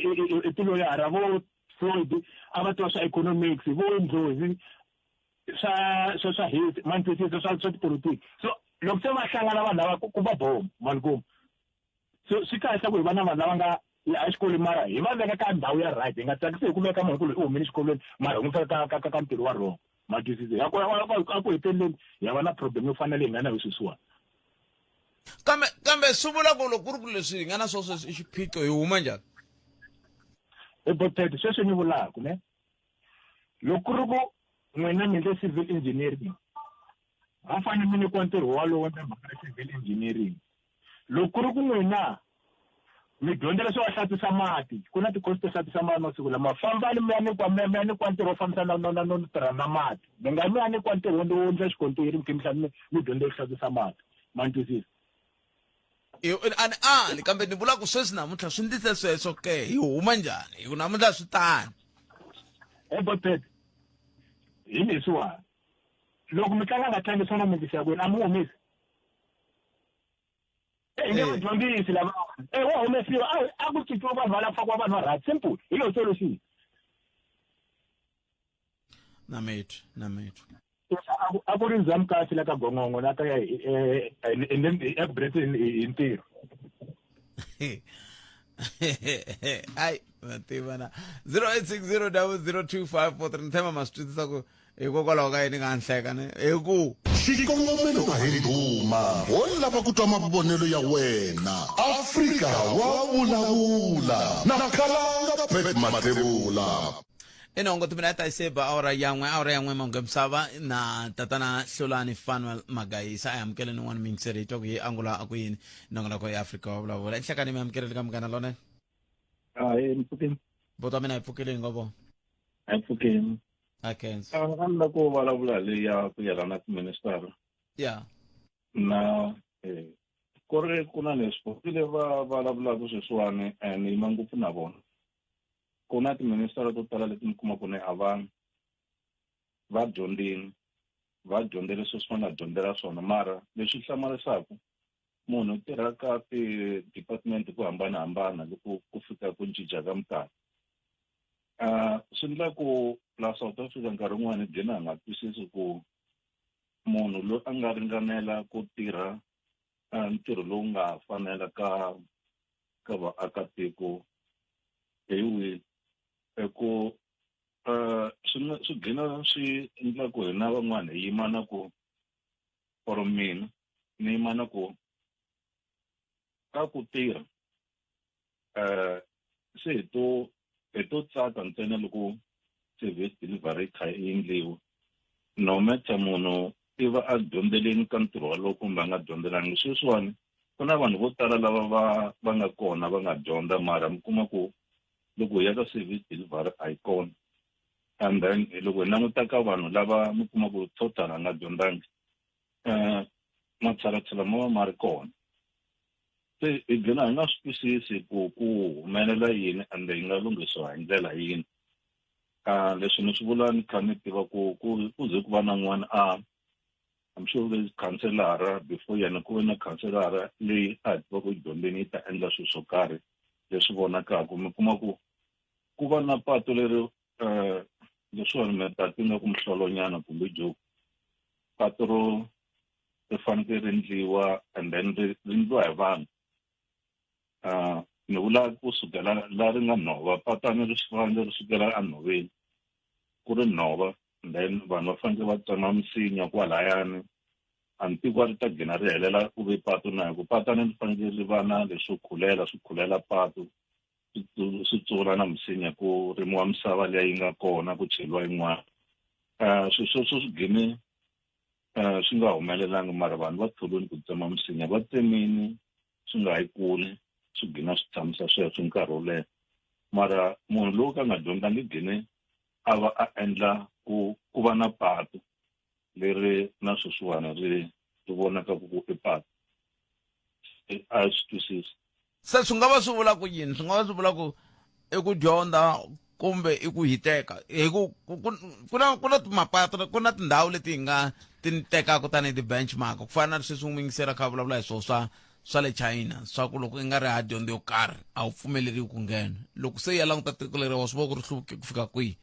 i tiloyara vo Floyd a va tiva swa economics vo Ndlozi swa swa swa health ma ni twisisa swa swa tipolotiki so loko se va hlangana vanhu lava ku va bomo ma ni kuma so swi kahle ku hi va na vanhu lava nga ya exikolweni mara hi va veka ka ndhawu ya right hi nga tsakisi hi ku veka munhu ku loyi u humile exikolweni mara hi n'wi feka ka ka ka ka ntirho wa wrong ma twisisa ya ku a ku heteleleni hi ya va na problem yo fana leyi hi nga na yo sweswiwani kambe kambe swi vula ku loko ku ri ku leswi hi nga na swo sweswi i xiphiqo hi huma njhani ebotete sweswi ni vulaka ne loko ku ri ku n'wina mi endle civil engineering va fanele mi nyikiwa ntirho wolowo na mhaka ya civil engineering loko ku ri ku n'wina mi dyondzela swo hlantswisa mati ku na tikhosi to hlantswisa mati masiku lama fambani mi ya nyikiwa mi ya mi ya nyikiwa ntirho wo fambisa na na na no tirha na mati mi nga mi ya nyikiwa ntirho wo endla xikontiri mi khe mi mi dyondze ku hlantswisa mati ma ni twisisa a ni ali kambe ni vula ku sweswi namuntlha swi ndlise sweswo ke hi huma njhani hi ku namuntlha swi tani ebotete hi leswiwani loko mi tlanga nga tlangi swona mintisi ya kwenu a mi humesi hi nge vadyondzisi lava e wa humesiwa a ku cinciwa vanhu va lava ku fakiwa vanhu va right simple hi yo solution na mitwi na mitwi a ku ri ndzhamu kahle la ka gongongo la ka and then hi upgrade hi ntirho ai mativa na 0860 002543 ni tshemba ma swi twisisa ku hikokwalaho ka yini nga nhleka ne hi ku xikongomelo a hi ndhuma ho lava ku twa mavonelo ya wena afrika wa vulavula na khalanga pet mathebula inongo timina ta iseba awara yan'we awara yan'we mahungu ya misava na tatana hlulani fanuel magayisa a hi amukeleni un'wana miyingiseri hi twa ku yi angula a ku yini nongonoko ya afrika wa vulavula enhlekani mi amukeleli ka munghana lonene hayi ni pfukeni buti wa mina hi pfukile hi ngo vona a hi pfukeni a khensa a ni la ku vulavula leyi ya ku yelana tiministara ya na eh, ku ri ku na leswi vile va vulavulaka sweswiwani and yima ngopfu na vona ku na tiministara to tala leti mi kuma ku ni a va va dyondzini va dyondzele sweswi va nga dyondzela swona mara leswi hlamarisaka munhu u tirha ka ti-department ku hambanahambana loko ku fika ku cinca ka minkarhi swi endla ku la South Africa nkarhi wun'wani hi gcina hi nga twisisi ku munhu loyi a nga ringanela ku tirha ntirho lowu nga fanela ka ka vaakatiko hi wihi hi ku swi swi gcina swi endla ku hina van'wana hi yima na ku or mina ni yima na ku ka ku tirha se hi to hi to tsaka ntsena loko service delivery yi kha yi endliwa no matter munhu i va a dyondzeleni ka ntirho walowo kumbe a nga dyondzelangi sweswiwani ku na vanhu vo tala lava va va nga kona va nga dyondza mara mi kuma ku loko hi ya ka service delivery a yi kona and then loko hi languta ka vanhu lava mi kuma ku total a nga dyondzangi um matshalatshala ma va ma ri kona se hi gcina hi nga swi twisisi ku ku humelela yini ende yi nga lunghisiwa hi ndlela yini leswi ni swi vula ni kha ni tiva ku ku ku ze ku va na n'wana a I'm sure there is khanselara before yena ku ve na khanselara leyi a hi tiva ku dyondzeni yi ta endla swilo swo karhi leswi vonakaka mi kuma ku ku va na patu leri um leswiwani mi ta ti nga ku mihlolonyana kumbe joke patu ro ri fanekele ri ndliwa and then ri ndliwa hi vanhu um ni vula ku sukela la ri nga nhova patani ri fanele ri sukela enhoveni ku ri nhova then vanhu va fanekele va tsema misinya kwalayani a ni tivi ri ta gcina ri helela ku ve patu na hi ku patani ri fanekele ri va na leswo khulela swi khulela patu swi tsula na misinya ku rimiwa misava leyi yi nga kona ku cheliwa yin'wana um swilo sweswo swi gcine um swi nga humelelangi mara vanhu va tholweni ku tsema misinya va tsemini swi nga yi kule swi gcina swi tshamisa sweswo nkarhi wo leha mara munhu lowu ka nga dyondzangi gcine a va a endla ku ku va na patu leri na sweswiwani ri ri vonaka ku i patu a swi twisisi se swi nga va swi vula ku yini swi nga va swi vula ku i ku dyondza kumbe i ku hiteka hi ku ku na ku na mapatu ku na tindhawu leti hi nga ti tekaka tanihi ti-benchmark ku fana na sweswi n'wi yingisela kha vulavula hi swona swa swa le China swa ku loko i nga ri ha dyondzo yo karhi a wu pfumeleriwi ku nghena loko se ya languta tiko leri wa swi vona ku ri hluvuke ku fika kwihi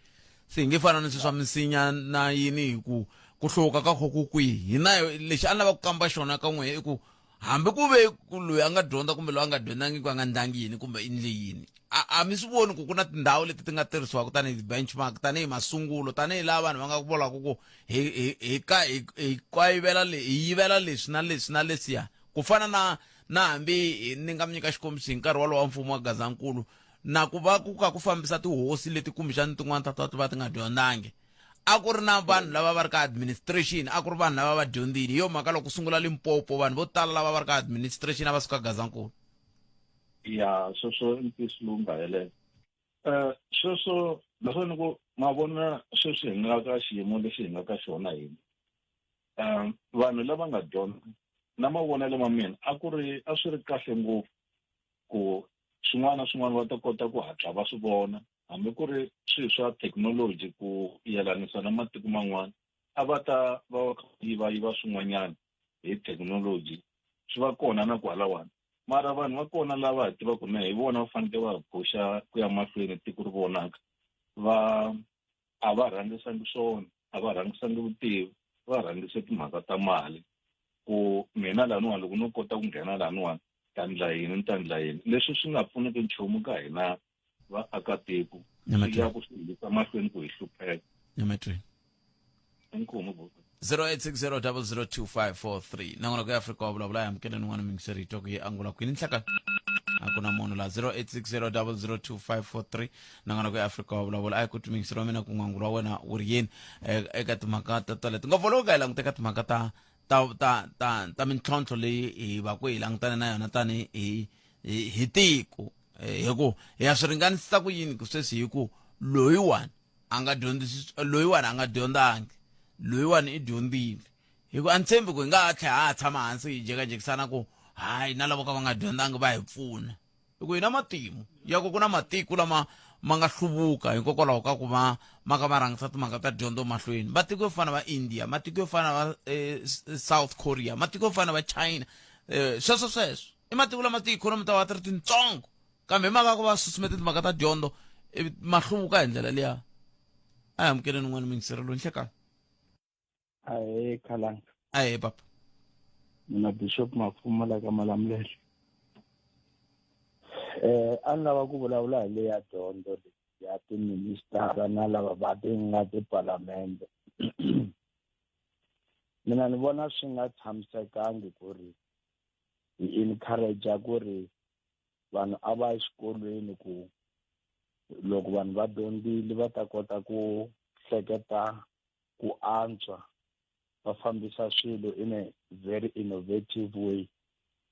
se hi nge fana ni sweswi swa misinya na yini hi ku ku hluvuka ka kho ku kwihi hina lexi a ni lava ku kamba xona ka n'wehe i ku hambi ku ve ku loyi a nga dyondza kumbe loyi a nga dyondzangiki a nga ndlangi yini kumbe i ndle yini a a mi swi voni ku ku na tindhawu leti ti nga tirhisiwaka tanihi benchmark tanihi masungulo tanihi laha vanhu va nga vulaka ku hi hi hi ka hi hi kayivela le hi yivela leswi na leswi na leswiya ku fana na na hambi ni nga mi nyika xikombiso hi nkarhi wolowo wa mfumo wa Gazankulu na ku va ku ka ku fambisa tihosi leti kumbexana tin'wana ta ti va ti nga dyondzangi a ku ri na vanhu lava va ri ka administration a ku ri vanhu lava va dyondzile hi yo mhaka loko ku sungula Limpopo vanhu vo tala lava va ri ka administration a va suka Gazankulu ya sweswo i ntiyiso lowu nga helela um sweswo naswona ku ma vona sweswi hi nga ka xiyimo lexi hi nga ka xona hina um vanhu lava nga dyondza na mavonelo ma mina a ku ri a swi ri kahle ngopfu ku swin'wana na swin'wana va ta kota ku hatla va swi vona hambi ku ri swilo swa thekinoloji ku yelanisa na matiko man'wana a va ta va va yiva yiva swin'wanyana hi thekinoloji swi va kona na kwalawani mara vanhu va kona lava hi tivaka na hi vona va fanekele va boxa ku ya mahlweni tiko ri vonaka va a va rhangisangi swona a va rhangisangi vutivi va rhangise timhaka ta mali ku mina laniwani loko no kota ku nghena laniwani ta ndla yini ni ta ndla yini leswi swi nga pfuniki nchumu ka hina vaakatiko swi ya ku swi yisa mahlweni ku hi hlupheka inkomu 0860002543 nangona ku Afrika wa vulavula amukeleni n'wana mingiseri hi twa ku yi angula kwini nhlekani a ku na munhu la 0860002543 nangona ku Afrika wa vulavula a yi ku twi mingiseri wa mina ku n'wangulo wa wena wu ri yini eh, eka timhaka ta toleto ngopfu loko ka hi languta eka timhaka ta ta ta ta ta mintlhontlho leyi hi va ku hi langutane na yona tani hi hi tiko eh, hi ku hi ya swi ringanisisa ku yini ku sweswi hi ku loyiwani a nga dyondzisi loyiwani a nga dyondzangi loyiwani i dyondzile hi ku a ni tshembi ku hi nga ha tlhela ha ha tshama hansi hi jekajekisana ku hayi na lavo ka va nga dyondzangi va hi pfuna hi ku hi na matimu ya ku ku na matiko lama ma nga hluvuka hikokwalaho ka ku va ma ka ma rhangisa timhaka ta dyondzo mahlweni matiko yo fana va India matiko yo fana va eh, South Korea matiko yo fana va China eh, sweswo sweswo i matiko lama tiikhonomi ta va ti ri tintsongo kambe hi mhaka ku va susumete timhaka ta dyondzo ma hluvuka hi ndlela liya a hi amukeleni un'wana muyingiseri loyi nhlekani ahee khalanga ahee papa mina bishop mafumo la ka malamulele eh a ni lava ku vulavula hi leya dyondzo leyi ya tiministara na lava va ti nga tipalamende mina ni vona swi nga tshamisekangi ku ri hi encourage ku ri vanhu a va exikolweni ku loko vanhu va dyondzile va ta kota ku hleketa ku antswa va fambisa swilo in a very innovative way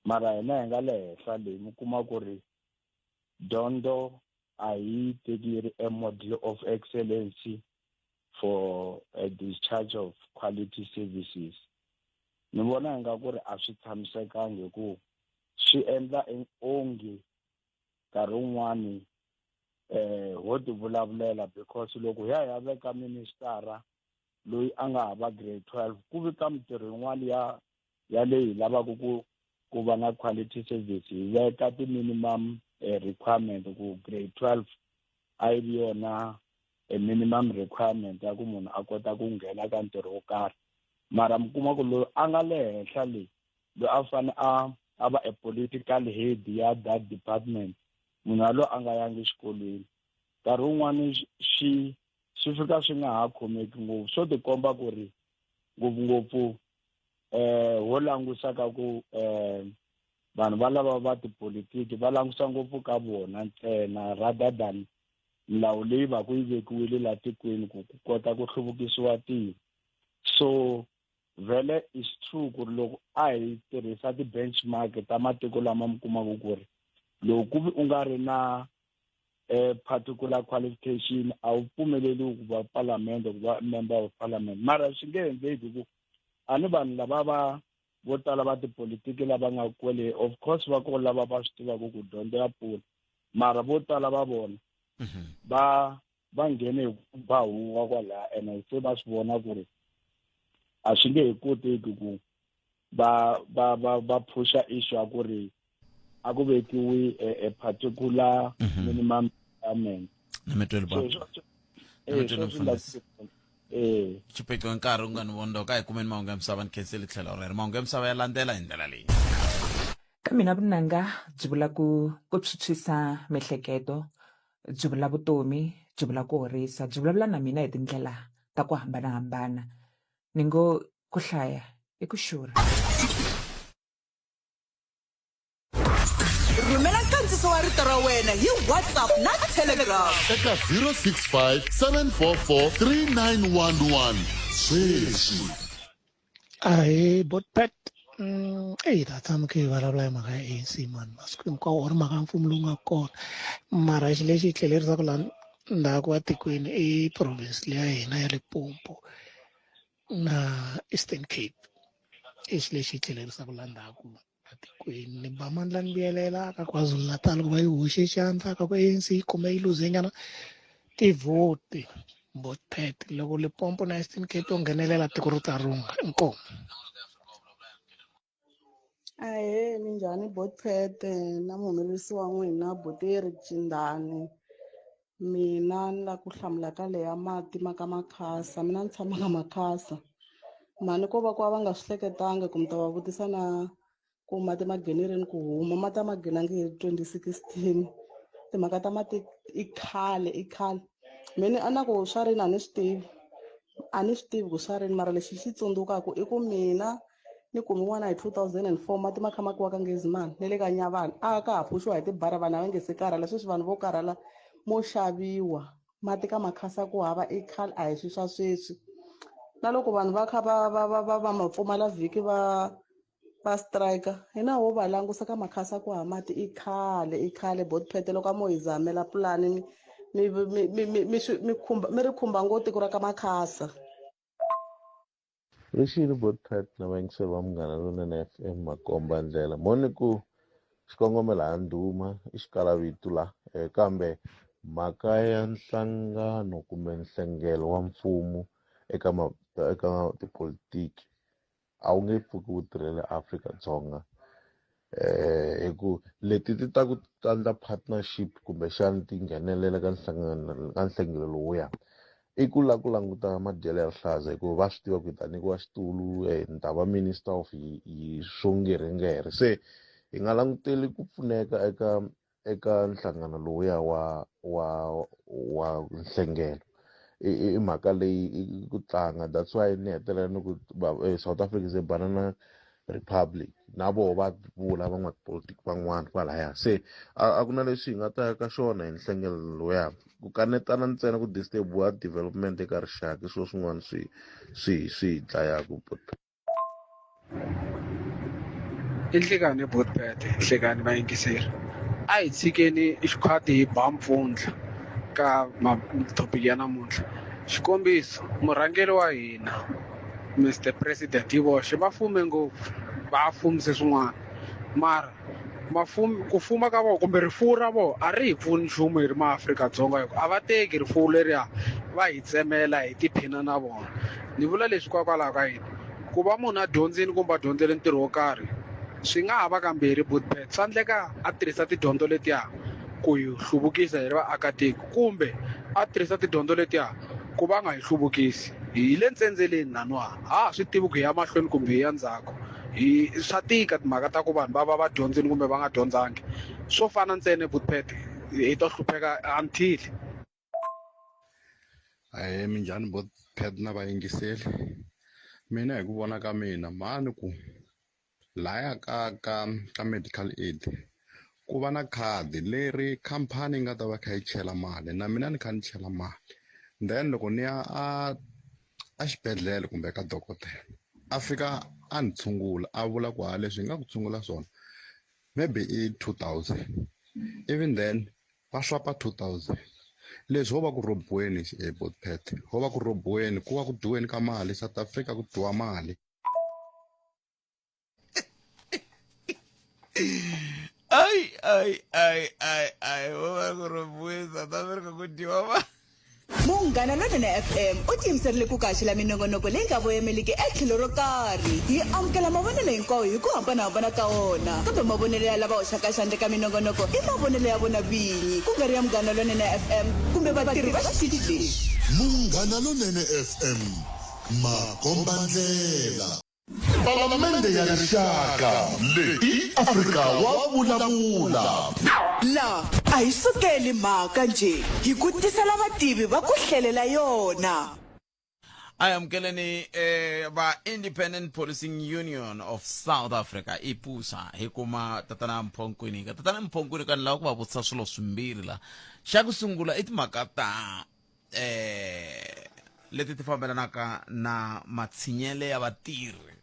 mara hina hi nga le henhla leyi mi kuma ku ri dyondzo a hi teki yi ri a model of excellency for a discharge of quality services ni vona ingaku ri a swi tshamisekangi hi ku swi endla onge nkarhi wun'wani eh ho ti vulavulela because loko hi ya hi ya veka ministara loyi a nga hava grade 12 ku vi ka mintirho yin'wana ya ya leyi hi lavaka ku ku va na quality service hi veka ti-minimum eh, requirement ku grade 12 a yi ri yona a minimum requirement ya ku munhu a kota ku nghena ka ntirho wo karhi mara mi kuma ku loyi a nga le henhla leyi loyi a fane a a va a political head ya that department munhu yaloye a nga yangi exikolweni nkarhi wun'wani swi swi fika swi nga ha khomeki ngopfu swo tikomba ku ri ngopfungopfu eh ho langusa ka ku eh vanhu va lava va tipolitiki va langusa ngopfu ka vona ntsena rather than milawu leyi va ku yi vekiwile la tikweni ku ku kota ku hluvukisiwa tiko so vhele is true ku ri loko a hi tirhisa ti-benchmark ta matiko lama mi kumaka ku ri loko ku vi u nga ri na eh, particular qualification a wu pfumeleriwi ku va palamende ku va member of parliament mara swi nge endleki ku a ni vanhu lava va vo tala va tipolitiki lava nga kwele of course va ko lava va swi tivaka ku dyondzo ya pfuna mara vo tala va vona mhm. va va nghene hi ku ba huwa kwalaya ene se va swi vona ku ri a swi nge he koteki ku va va va va phusha issue ya ku ri a ku vekiwi a particular mm -hmm. minimum requirement na mi tweli baba na mi tweli mfundhisi eh xiphiqo nkarhi u nga ni voni loko a hi kumeni mahungu ya misava ni khenseli tlhelo rero mahungu ya misava ya landzela hi ndlela leyi Ka mina vunanga byi vula ku ku phyuphyisa miehleketo byi vula vutomi byi vula ku horisa byi vulavula na mina hi tindlela ta ku hambanahambana ni ngo ku hlaya i ku xurha. Rhumela nkandziso wa rito ra wena hi WhatsApp na Telegram. Eka 065 744 3911 sweswi. Ahee Botpet eyi ta tshama khe hi vulavula hi mhaka ya ANC mani masiku hinkwawo or mhaka ya mfumo lowu nga kona mara xilo lexi hi tlhelerisaka laha ndzhaku a tikweni i province leya hina ya Limpopo na Eastern Cape i xilo lexi hi tlhelerisaka laha ndzhaku a tikweni ni ba mandla ni vuyelela ka KwaZulu-Natal ku va yi hoxe xandla ka ku ANC yi kume yi luze nyana tivhoti Botpet loko Limpopo na Eastern Cape yo nghenelela tiko ro ta runga inkomu. Ahee minjhani Botpet na muhumelerisi wa n'wina buti Eric Chindani mina ni la ku hlamula ka leya mati ma ka Makhasa mina ni tshama ka Makhasa mhani ko va ku va nga swi hleketanga ku mi ta va vutisa na ku mati ma nghene rini ku huma mati a ma nghenangi hi 2016 timhaka ta mati i khale i khale mina a na ku swa rini a ni swi tivi a ni swi tivi ku swa rini mara lexi xi tsundzukaka i ku mina ni kume n'wana hi 2004 mati ma kha ma kiwa ka Ngezimani na le ka Nyavani a ka ha phuxiwa hi tibara vanhu a va nge se karhala sweswi vanhu vo karhala mo xaviwa mati ka makhasa ku hava i khale a hi swi swa sweswi na loko vanhu va kha va va va va va ma pfumala vhiki va va strike hina ho va langusa ka makhasa ku hava mati i khale i khale botpete loko a mo hi zamela pulani mi mi mi mi mi mi khumba mi ri khumba ngo tiko ra ka makhasa. Rixile Botpet na vayingiseri va Munghana Lonene FM makomba ndlela mo ni ku xikongomelo ha ndhuma i xikalavito la eh, kambe mhaka ya nhlangano kumbe nhlengelo wa mfumo eka ma, eka tipolitiki a wu nge pfuki wu tirhele Afrika-Dzonga eh hi ku leti ti ta ku ta endla partnership kumbexana ti nghenelela ka nhlangano ka nhlengelo lowuya i ku lava ku languta madyelo ya rihlaza hikuva va swi tiva ku hi ta nyikiwa xitulu ni ta va minister of hi swo ngerhengere se hi nga languteli ku pfuneka eka eka nhlangano lowuya wa wa wa nhlengelo i i mhaka leyi i ku tlanga that's why ni hetelela ni ku South Africa is a banana republic na voho va vula van'watipolitiki van'wana kwalaya se a ku na leswi hi nga ta ya ka xona hi nhlengelo lowuya ku kanetana ntsena ku disturb-iwa development eka rixaka i swilo swin'wana swi swi swi hi dlayaka. I nhlekani Botpet nhlekani vayingiseri a hi tshikeni xikhwati hi ba mpfundla ka topic ya namuntlha xikombiso murhangeri wa hina Mister President hi voxe va fume ngopfu va fumise swin'wana mara. Mafumi ku fuma ka vona kumbe rifuwo ra vona a ri hi pfuni nchumu hi ri maAfrika-Dzonga hikuva a va teki rifuwo leriya va hi tsemela hi tiphina na vona. Ni vula leswi hikokwalaho ka yini? Ku va munhu a dyondzile kumbe a dyondzele ntirho wo karhi swi nga ha va kambirhi Bootpad, swa endleka a tirhisa tidyondzo letiya ku hi hluvukisa hi ri vaakatiko kumbe a tirhisa tidyondzo letiya ku va a nga hi hluvukisi. Hi le ntsendzeleni laniwa, a ha swi tivi ku hi ya mahlweni kumbe hi ya ndzhaku. Hi swa tika timhaka ta ku vanhu va va va dyondzile kumbe va nga dyondzangi. Swo fana ntsena Bootpad hi to hlupheka until. Ahee minjhani bo Pat na vayingiseli mina hi ku vona ka mina mhani ku laya ka ka ka medical aid ku va na khadi leri khampani yi nga ta va kha yi chela mali na mina ni kha ni chela mali then loko ni ya a a xibedhlele kumbe ka dokodela a fika a ni tshungula a vula ku ha leswi hi nga ku tshungula swona maybe i 2000 even then va swapa 2000 leswi ho va ku rhobiweni botpet ho va ku rhobiweni ku va ku dyiweni ka mali South Africa ku dyiwa mali ai ai ai ai ai ho va ku rhobiweni South Africa ku dyiwa mali Munghana Lonene FM u tiyimiserile ku kaxela minongonoko leyi nga voyemeliki etlhelo ro karhi. Hi amukela mavonelo hinkwawo hi ku hambanahambana ka wona, kambe mavonelo ya lava hoxaka xandla eka minongonoko i mavonelo ya vona vinyi, ku nga ri ya Munghana Lonene FM kumbe vatirhi va xitichi lexi. Munghana Lonene FM, makombandlela. Palamende ya Rixaka leyi i Afrika wa vulavula. La a hi sukeli mhaka njhe, hi ku tisela vativi va ku hlelela yona. A hi amukeleni eh, va Independent Policing Union of South Africa IPUSA hi kuma tatana Mpho Nkwinika. Tatana Mpho Nkwinika ni lava ku va vutisa swilo swimbirhi la. Xa ku sungula i timhaka ta eh leti ti fambelanaka na matshinyele ya vatirhi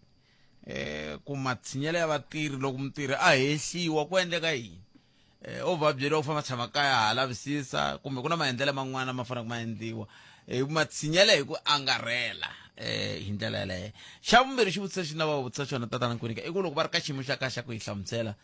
eh ku matshinyele ya vatirhi loko mutirhi a hehliwa ku endleka yini eh o va byeriwa ku famba tshama kaya ha lavisisa kumbe ku na maendlelo man'wana ma faneleke ma endliwa eh matshinyele hi ku angarhela eh hi ndlela yaleyo xa vumbirhi xivutiso xi na va vutisa xona tatana Nkwinika i ku loko va ri ka xiyimo xa kahle xa ku yi hlamusela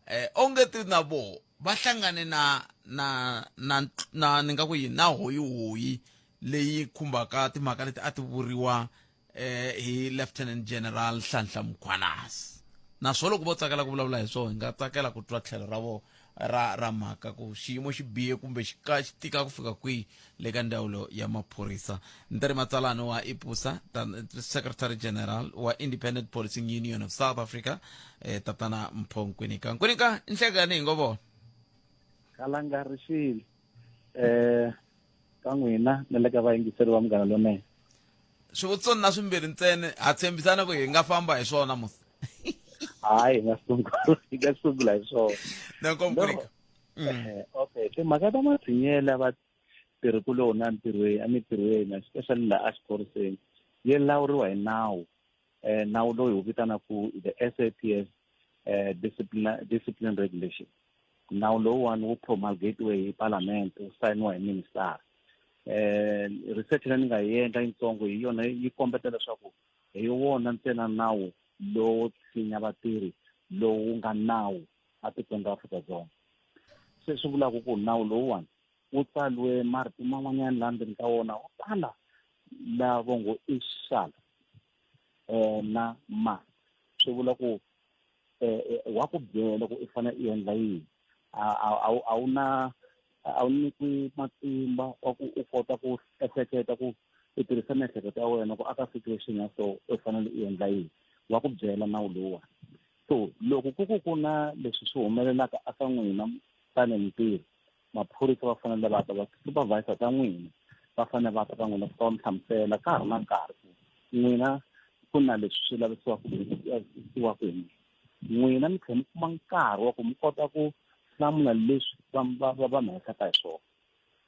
eh onge ti na voho va hlangane na na na na ni nga ku yini na hoyihoyi leyi khumbaka timhaka leti a ti vuriwa eh hi Lieutenant General Nhlanhla Mkhwanazi naswona loko vo tsakela ku vulavula hi swona hi nga tsakela ku twa tlhelo ra vona ra ra mhaka ku xiyimo xi bihe kumbe xi ka xi tika ku fika kwihi le ka ndzawulo ya maphorisa ni matsalani wa ipusa secretary general wa Independent Policing Union of South Africa eh, tatana Mpho Nkwinika Nkwinika nhlekani hi ngo vona Kalanga rixile eh ka n'wina na le ka vayingiseri va Munghana Lonene. Swivutiso na swimbirhi ntsena ha tshembisana ku hi nga famba hi swona musi. Hayi hi nga sungula hi nga sungula hi swona. Danko Nkwinika. Eh, okay timhaka ta matshinyela vatirhikuloni entirhweni emitirhweni especially laha exiphoriseni yi lawuriwa hi nawu eh, nawu lowu hi wu vitanaka the SAPS eh, discipline, discipline regulation nawu lowuwani wu promulgatiwe hi palamende wu sayiniwa hi minister eh research leyi ni nga yi endla yitsongo hi yona yi kombeta leswaku hi wona ntsena nawu lowo tshinya vatirhi lowu nga nawu atikweni ra Afrika-Dzonga se swi vulaka ku nawu lowuwani wu tsaliwe marito man'wanyana laha ndzeni ka wona wo tala la vo ngo i shall um na must swi vula ku um wa ku byela ku i fanele i endla yini a wu na a wu nyikiwi matimba wa ku u kota ku ehleketa ku i tirhisa miehleketo ya wena ku aka situation ya so u fanele i endla yini wa ku byela nawu lowuwani so loko ku ku ku na leswi swi humelelaka aka n'wina tanihi mutirhi maphorisa va fanele va ta va supervisor ta n'wina va fanele va ta ka n'wina ku ta va mi hlamusela ka ha ri na nkarhi ku n'wina ku na leswi swi lavisiwaka hi n'wina n'wina mi tlhela mi kuma nkarhi wa ku mi kota ku hlamula leswi va va va va mi hehlaka hi swona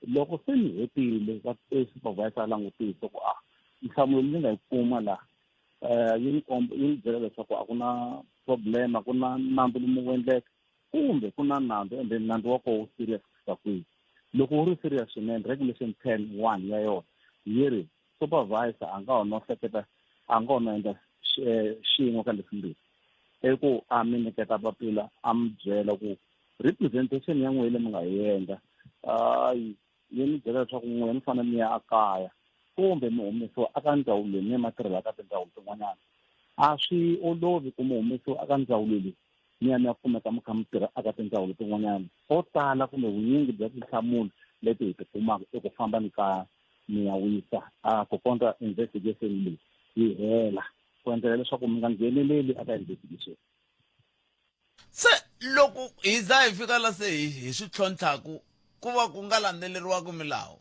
loko se mi hetile va supervisor a langutisa ku a nhlamulo leyi nga yi kuma laha um yi ni komba yi ni byela leswaku a ku na problem a ku na nandzu lomu wu endleka kumbe ku na nandzu and then nandzu wa kona wu serious ku fika kwihi loko wu ri serious swinene regulation 10 1 ya yona yi ri supervisor a nga ho no hleketa a nga ho no endla xin'we ka leswimbirhi. I ku a mi nyiketa papila a mi byela ku representation ya n'wina leyi mi nga yi endla hayi yi mi byela leswaku n'wina mi fanele mi ya ekaya kumbe mi humesiwa eka ndzawulo leyi mi ya ma tirhela ka tindzawulo tin'wanyana. A swi olovi ku mi humesiwa eka ndzawulo leyi mi ya mi ya kumeka mi kha mi tirha eka tindzawulo tin'wanyana. Ko tala kumbe vunyingi bya tinhlamulo leti hi ti kumaka i ku famba ni kaya mi ya wisa a ku kondza investigation leyi yi hela ku endlela leswaku mi nga ngheneleli eka investigation. Se loko hi za hi fika la se hi hi swi tlhontlhaku ku va ku nga landzeleriwaka milawu.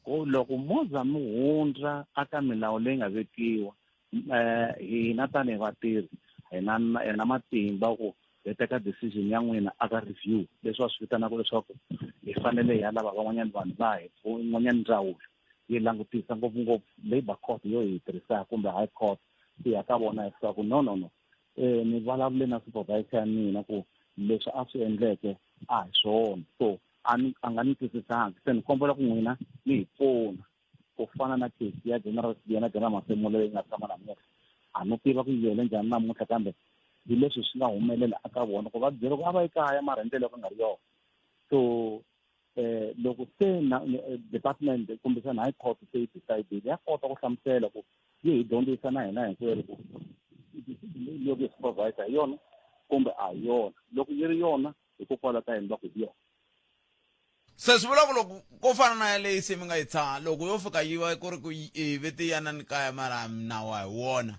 Ku loko mo za mi hundza aka milawu leyi nga vekiwa um hina tanihi vatirhi hi na hi na matimba ku hi teka decision ya n'wina aka review leswi va swi vitanaka leswaku hi fanele hi ya lava van'wanyana vanhu va hi n'wanyana ndzawulo yi langutisa ngopfungopfu labour court yo hi tirhisaka kumbe high court ku ya ka vona leswaku no no no eh ni vulavule na supervisor ya mina ku leswi a swi endleke a hi swona so a ni a nga ni twisisangi se ni kombela ku n'wina mi hi pfuna ku fana na case ya general Sibiya na general Masemola leyi nga tshama namuntlha a no tiva ku yi hele njhani namuntlha kambe hi leswi swi nga humelela eka vona ku va byela ku a va yi kaya mara hi ndlela yo ka nga ri yona so eh loko se na eh, department kumbexana high court se yi decide ya kota ku hlamusela ku yi hi dyondzisa na hina hinkwerhu ku loko yi supervisor hi yona kumbe a hi yona loko yi ri yona hikokwalaho ka yini va ku hi yona Se swi vula ku loko ko fana na yaleyi se mi nga yi tshaha loko yo fika yi va ku ri ku yi vete yanani kaya mara nawu a hi wona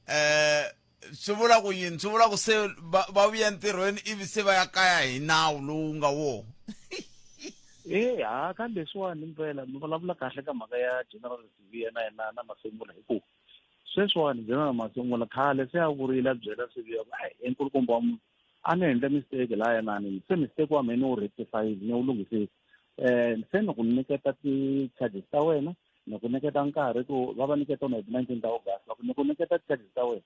eh swi vula ku yini swi vula ku se va va vuya entirhweni ivi se va ya kaya hi nawu lowu nga wona e ha ka leswiwani mpela mi vulavula kahle ka mhaka ya general Sibiya na yena na Masemola hi ku sweswiwani general Masemola khale se a vurile a byela Sibiya ku ai enkulukumba wa munhu a ni endle mistake laha yanani se mistake wa mina ni wu rectifyile ni wu lunghisile um se ni ku nyiketa ti-charges ta wena ni ku nyiketa nkarhi ku va va nyiketa wona hi ti-nineteen ta august va ku ni ku nyiketa ti-charges ta wena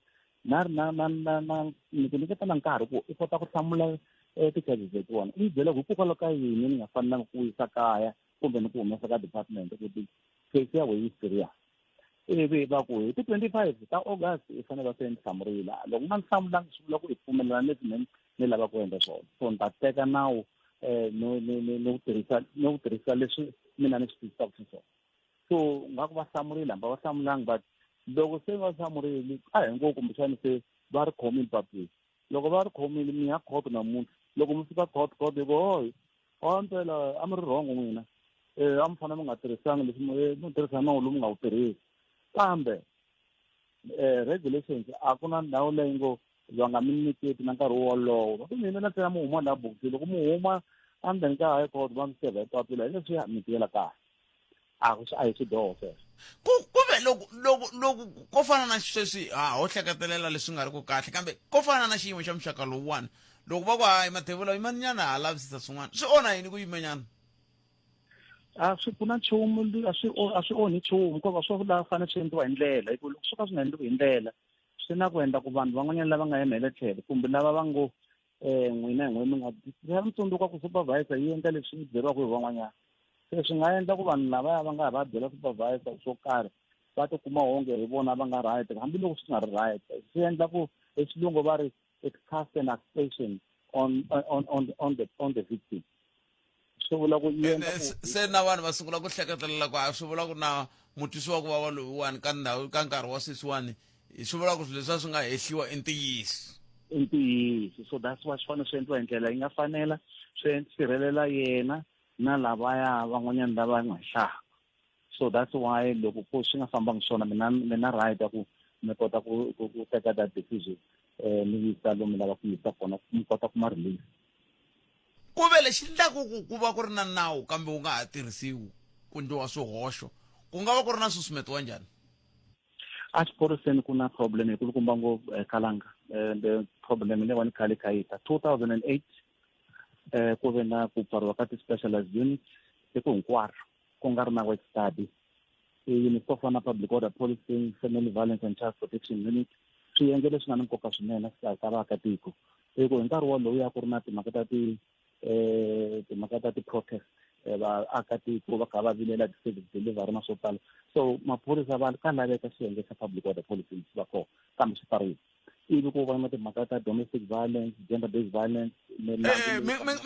na na na na na ni ku nyiketa na nkarhi ku i kota ku hlamula eh, ti-charges letiwani i byela ku hikokwalaho ka yini ni nga fanelanga ku yisa kaya kumbe ni ku humesa ka department ku ti-case ya wena yi serious ivi va ku hi ti-25 ta august i fanele va se ni hlamurile loko nga ni hlamulanga swi vula ku i pfumelelana leswi ni ni lava ku endla swona so ni ta teka nawu um ni ni ni ni wu tirhisa ni wu tirhisa leswi mina ni swi twisisaka xiswona so nga ku va hlamurile hambi va hlamulangi but loko se va hlamurile a hi ngo kumbexani se va ri khomile papila loko va ri khomile mi ya court namuntlha loko mi fika court court yi ku hoyi wa mpela a mi ri wrong n'wina um a mi fanele mi nga tirhisangi leswi mi tirhisa nawu lowu mi nga wu tirhisi kambe um regulations a ku na ndhawu leyi ngo va nga mi nyiketi na nkarhi wolowo va ku mi yimela ntsena mi huma laha bokisini loko mi huma endzeni ka high court va mi sevha hi papila hi leswiya mi tiyela kahle a ku a hi swidyoho sweswo ku kuve loko loko loko ko fana na sweswi ha ho hleketelela leswi nga ri ku kahle kambe ko fana na xiyimo xa muxaka lowuwani loko va ku hayi mathevula yimaninyana ha lavisisa swin'wana swi onha yini ku yimanyana a swi pfuna nchumu a swi a swi onhi nchumu hikuva swo la fanele swi endliwa hi ndlela hi ku loko swo ka swi nga endliwi hi ndlela swi na ku endla ku vanhu van'wanyana lava nga yima hi le tlhelo kumbe lava va ngo um n'wina hi n'wina mi nga mi tsundzuka ku supervisor yi endla leswi yi byeriwaka hi van'wanyana se swi nga endla ku vanhu lavaya va nga ha va byela supervisor swo karhi va tikuma onge hi vona va nga right hambiloko swi nga ri right swi endla ku hi xilungu va ri it cast an aspersion on on on on the on the victim swi vula ku yi endla ku se na vanhu va sungula ku hleketelela ku a swi vula ku na mutwisi wa ku vava loyiwani ka ndhawu ka nkarhi wa sweswiwani swi vula ku swilo leswi a swi nga hehliwa i ntiyiso i ntiyiso so that's why swi fanele swi endliwa hi ndlela yi nga fanela swi sirhelela yena na lavaya van'wanyana lava nga hlaka so that's why loko ko swi nga fambangi swona mina mina right ya ku mi kota ku ku ku teka that decision eh mi yisa lomu mi lava ku yisa kona mi kota kuma release ku ve lexi endlaku ku ku va ku ri na nawu kambe wu nga ha tirhisiwi ku endliwa swihoxo ku nga va ku ri na nsusumeto wa njhani a xiphoriseni ku na problem yi kulukumba ngopfu eh, kalanga and eh, problem leyiwani khale kha yi ta 2008 eh ku ve na ku pfariwa ka ti-specialized units tiko hinkwaro ku nga ri na work study unit to fana na public order policing family violence and child protection unit swiyenge leswi nga ni nkoka swinene exikarhi ka vaakatiko hi ku hi nkarhi wolowo ya ku ri na timhaka ta ti eh timhaka ta ti-protest eh, vaakatiko va kha va vilela ti-service delivery na swo tala so maphorisa va ka laveka xiyenge xa public order policing xi va kona kambe swi pfarile Ivi ku va na timhaka ta domestic violence, gender based violence. Mi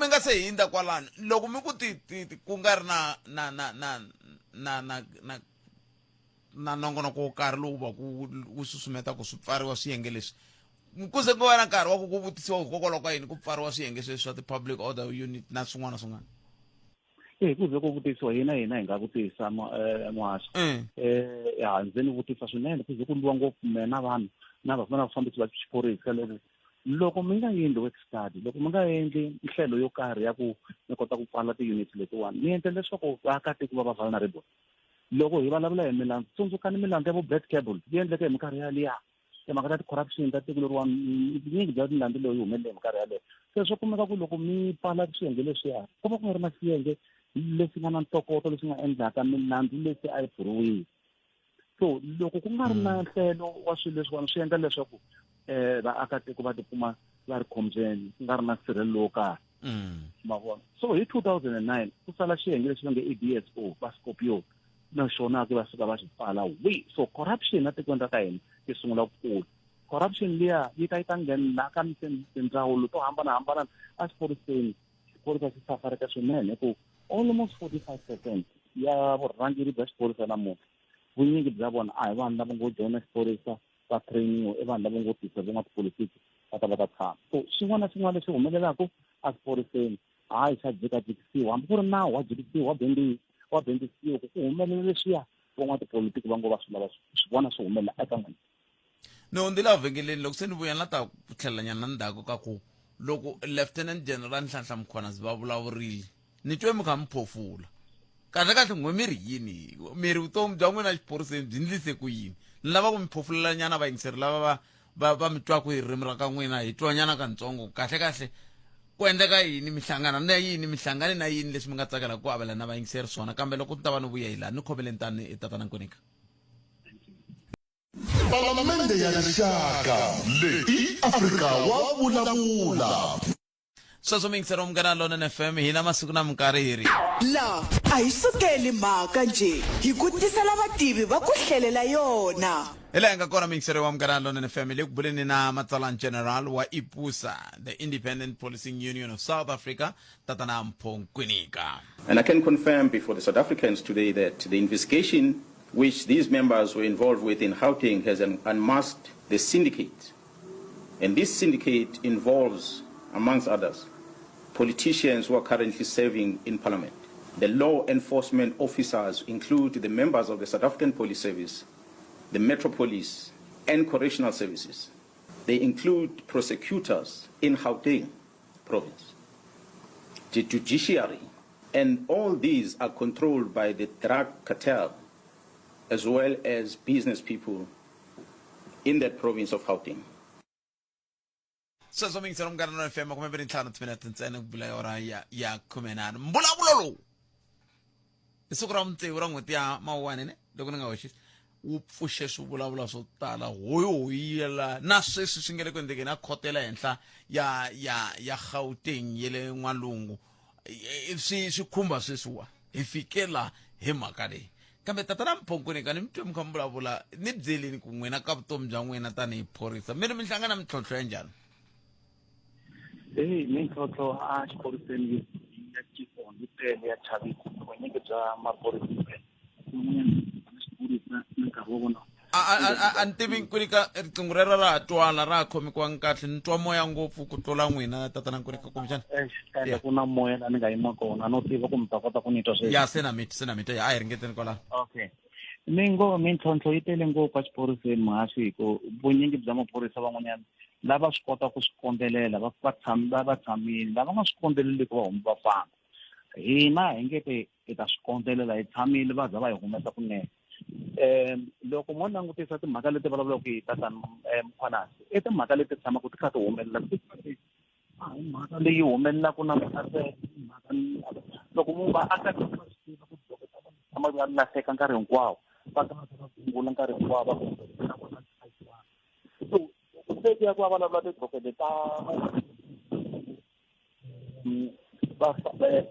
nga se hindza kwalano, loko mi ku ti ti ku nga ri na na na na na na na na nongonoko wo karhi lowu va ku wu susumeta ku swi pfariwa swiyenge leswi, ku ze ku va na nkarhi wa ku ku vutisiwa hikokwalaho ka yini ku pfariwa swiyenge sweswi swa ti-public order unit na swin'wana na swin'wana? E ku ze ku vutisiwa, hina hi nga vutisa muhaxi. Ya, ndzi ni vutisa swinene, ku ze ku lwiwa ngopfu me na vanhu na na vafambisi va xiphorisa loko loko mi nga endli work study, loko mi nga endli nhlelo yo karhi ya ku mi kota ku pfala ti-unit letiwani, mi endla leswaku vaakatiko va va vulnerable. Loko hi vulavula hi milandzu, tsundzukani milandzu ya vo Black Cable yi endleke hi minkarhi yaliya, timhaka ta ti-corruption ta tiko leriwani, vunyingi bya milandzu leyi yi humelele hi minkarhi yaleyo. Se swi kumeka ku loko mi pfala swiyenge leswiya, ku va ku nga ri na swiyenge leswi nga na ntokoto leswi nga endlaka milandzu leswi a yi pfuriwile. So loko ku nga ri na nhlelo wa swilo leswiwani, swi endla leswaku vaakatiko va tikuma va ri khombyeni, ku nga ri na nsirhelelo lowo karhi. Ma vona, so hi 2009 ku sala xiyenge lexi va nge i DSO va Scorpio, na xona ke va suka va xi pfala wi. So corruption etikweni ra ka hina yi sungula ku kula. Corruption liya yi ta yi ta nghena ka tindzawulo to hambanahambana exiphoriseni. Xiphorisa xi safareka swinene ku almost 45% ya vurhangeri bya xiphorisa namuntlha, vunyingi bya vona a hi vanhu lava ngo joyina xiphorisa va trainiwa, i vanhu lava ngo tisa van'watipolitiki va ta va ta tshama. So xin'wana na xin'wana lexi humelelaka exiphoriseni, hayi, xa jikajikisiwa, hambi ku ri nawu wa jikisiwa, wa bendiwa, wa bendisiwa ku ku humelela leswiya van'watipolitiki va ngo va swi lava swi vona swi humelela eka n'wina. Ni hundzile evhengeleni, loko se ni vuya ni la ta ku tlhelelanyana na ndzhaku ka ku loko Lieutenant General Nhlanhla Mkhwanazi va vulavurile, ni twe mi kha mi phofula. Kahle kahle n'we mi ri yini? Mi ri vutomi bya n'wina exiphoriseni byi ndlise ku yini? Ni lava ku mi phofulelanyana vayingiseri lava va va va mi twaku hi ririmi ra ka n'wina, hi twanyana kantsongo. Kahle kahle ku endleka yini, mi hlangana na yini, mi hlangane na yini leswi mi nga tsakelaka ku avelana na vayingiseri swona? Kambe loko ni ta va ni vuya hi laha ni khomeleni tani tatana Nkwinika. Palamende ya Rixaka leyi Afrika wa vulavula. Sweswo miyingiseri wa Munghana Lonene FM, hina masiku na minkarhi hi ri. La a hi sukeli mhaka njhe, hi ku tisela vativi va ku hlelela yona. Hi laha hi nga kona miyingiseri wa Munghana Lonene FM, hi le ku buleni na matsalani general wa IPUSA, the Independent Policing Union of South Africa, tatana Mpho Nkwinika. And I can confirm before the South Africans today that the investigation which these members were involved with in Gauteng has unmasked the syndicate. And this syndicate involves, amongst others, politicians who are currently serving in parliament. The law enforcement officers include the members of the South African Police Service, the Metro Police, and Correctional Services. They include prosecutors in Gauteng province, the judiciary, and all these are controlled by the drug cartel as well as business people in that province of Gauteng. Sweswo mingiselo munghana no FM 25 timinete ntsena ku bula yora ya 13. Mbulavulo lowu hi siku ra vutsevu ra n'hweti ya Mawuwani, ne loko ni nga hoxisi, wu pfuxe swivulavula swo tala hoyihoyela na sweswi swi nga le ku endlekeni a khoto ya le henhla ya Gauteng ya le N'walungu. Swi khumba sweswiwa hi fikela hi mhaka leyi. Kambe tatana Mphonkweni, ka ni mi twe mi kha mi vulavula, ni byeleni ku n'wina ka vutomi bya n'wina tanihi phorisa mi ri mi hlangana mintlhontlho ya njhani? Eyi, mintlhontlho a xiphoriseni ya tiko yi tele, ya chavisa. Vunyingi bya maphorisa xiphorisa na nkarhi wa vona. A ni tivi Nkwinika, riqingho rero ra ha twala, ra ha khomikiwanga kahle. Ni twa moya ngopfu ku tlula n'wina tatana Nkwinika, kumbexana. Ende ku na moya laha ni nga yima kona, no tiva ku mi ta kota ku ni twa sweswi. Ya, se na mi se na mi twa. A hi ringeteni kwalano. Okay, ni ngo mintlhontlho yi tele ngopfu exiphoriseni muhaxi, hi ku vunyingi bya maphorisa van'wanyana lava swi kota ku swi kondzelela va va tsham va va tshamile, lava nga swi kondzeleliki va huma va famba. Hina hi nge te hi ta swi kondzelela hi tshamile va za va hi humesa kunene. Loko mo langutisa timhaka leti vulavulaka hi tatana Mkhwanazi, i timhaka leti tshamaka ti kha ti humelela, a hi mhaka leyi humelelaka namuntlha ntsena. Mhaka loko mu vaakatiko va swi tiva ku dokodela va tshama va lahleka nkarhi hinkwawo, va ta va va gungula nkarhi hinkwawo, va ku na vona. So loko se ku ya ku va vulavula tidokete ta va